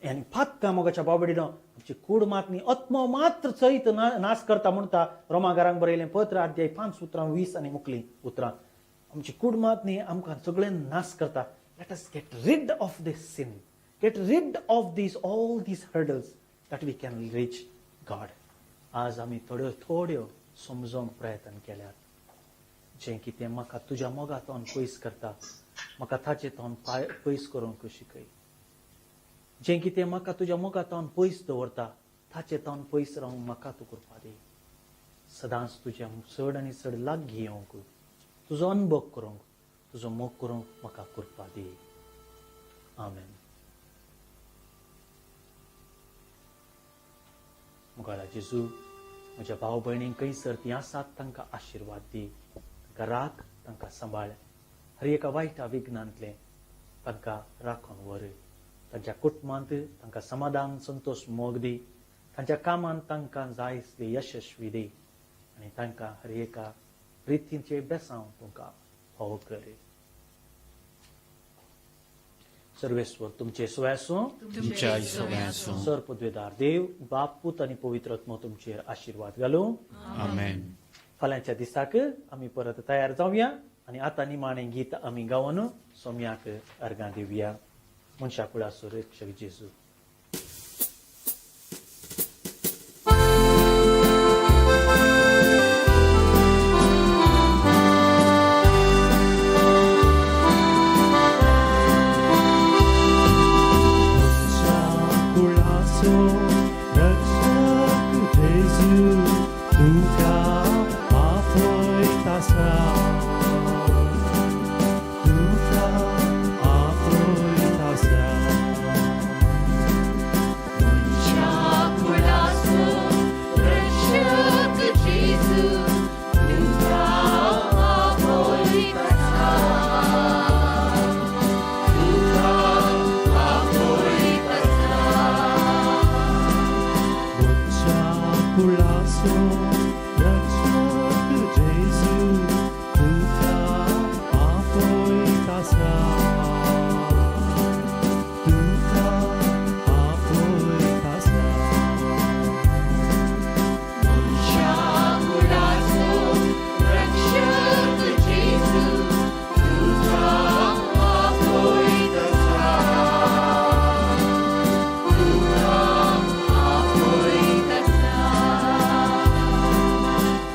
आनी पातकां मोगाच्या बाबडीनो आमची कूड मात न्ही, आत्मो मात्र सयत नाश करता म्हणटा रोमागारांक बरयलें पत्र अध्याय 5 उतरां 20 आनी मुखली उतरां. आमची कूड मात न्ही, आमकां सगळें नाश करता. Let us get rid of this sin, get rid of these all these hurdles that we can reach God. आज आमी थोड्यो थोड्यो समजोवंक प्रयत्न केल्यात. जें कितें म्हाका तुज्या मोगातून पयस करता, म्हाका ताचे तोंड पयस करूंक शिकय. जें कितें म्हाका तुज्या मोगातून पयस दवरता, ताचे तोंड पयस रावंक म्हाका तूं कृपा दी. सदांच तुज्या चड आनी चड लागीं येवंक, तुजो अनुभव करूंक, तुजो मोग करूंक म्हाका कृपा दी. आमेन. मुखारा जेजू, म्हज्या भाव भयणींक खंयसर तीं आसात तांकां आशिर्वाद दी, तांकां राख, तांकां सांबाळ, हर एका वायटा विघ्नांतलें तांकां राखून व्हर. तांच्या कुटुंबांत तांकां समाधान, संतोश, मोग दी. तांच्या कामांत तांकां जाय आसली यशस्वी दी आनी तांकां हर एका रितींचे बेसांव तुमकां फावो कर. सर्वेश्वर तुमचे सोय आसूं. तुमच्या सवंय आसूं. सर पदवेदार देव बाप, पूत आनी पवित्र आत्मो तुमचेर आशिर्वाद घालूं. आमेन. फाल्यांच्या दिसाक आमी परत तयार जावया आनी आतां निमाणें गीत आमी गावन सोम्याक अर्गां दिवया. मनशा कुळाचो रक्षक जेजू. कुळाचो रक्षक जेजू तुका आपयता, तुका आपयता. कुळाचो रक्षक जेजू तुका आपयत आसा, तुका आपयत आसा.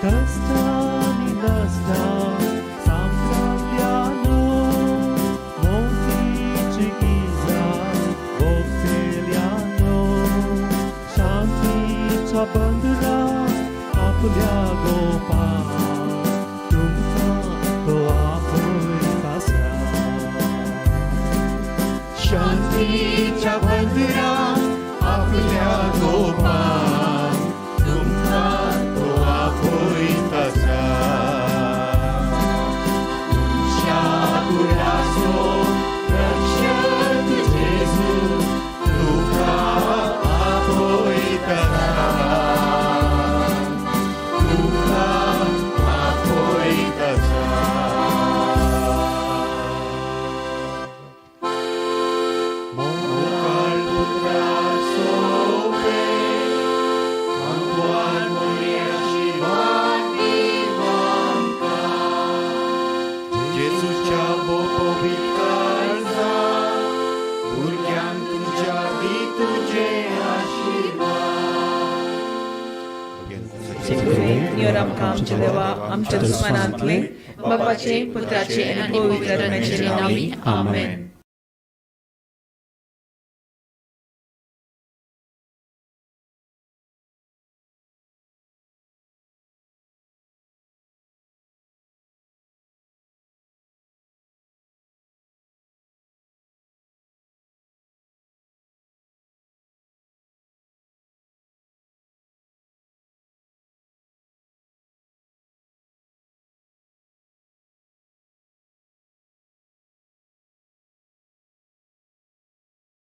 कश्टांनी नश्टां सांपडल्यानो, मोतीची इजा भोगतल्यानो, शांतीच्या बंदरा आपल्या गोपा तुमकां तो आपयत आसा. शांतीच्या बंदरा आपल्या गोपा तुमकां तो आपयत आसा. तुमच्या कुळाचो रक्षक जेजू तुका आपयत आसा, तुका आपयत आसा. मोगाळ पुत्राचो प्रेम, आंतवान मोरयाची आमकां, जेजूच्या पवित्र काळजा भुरग्यांक तुज्या दी तुजे आशिर्वाद. नियर आमकां आमच्या देवा, आमच्या दुस्मानांतले, बापाचे, पुत्राचे आनी पवित्र आत्म्याचे नांवी, आमेन.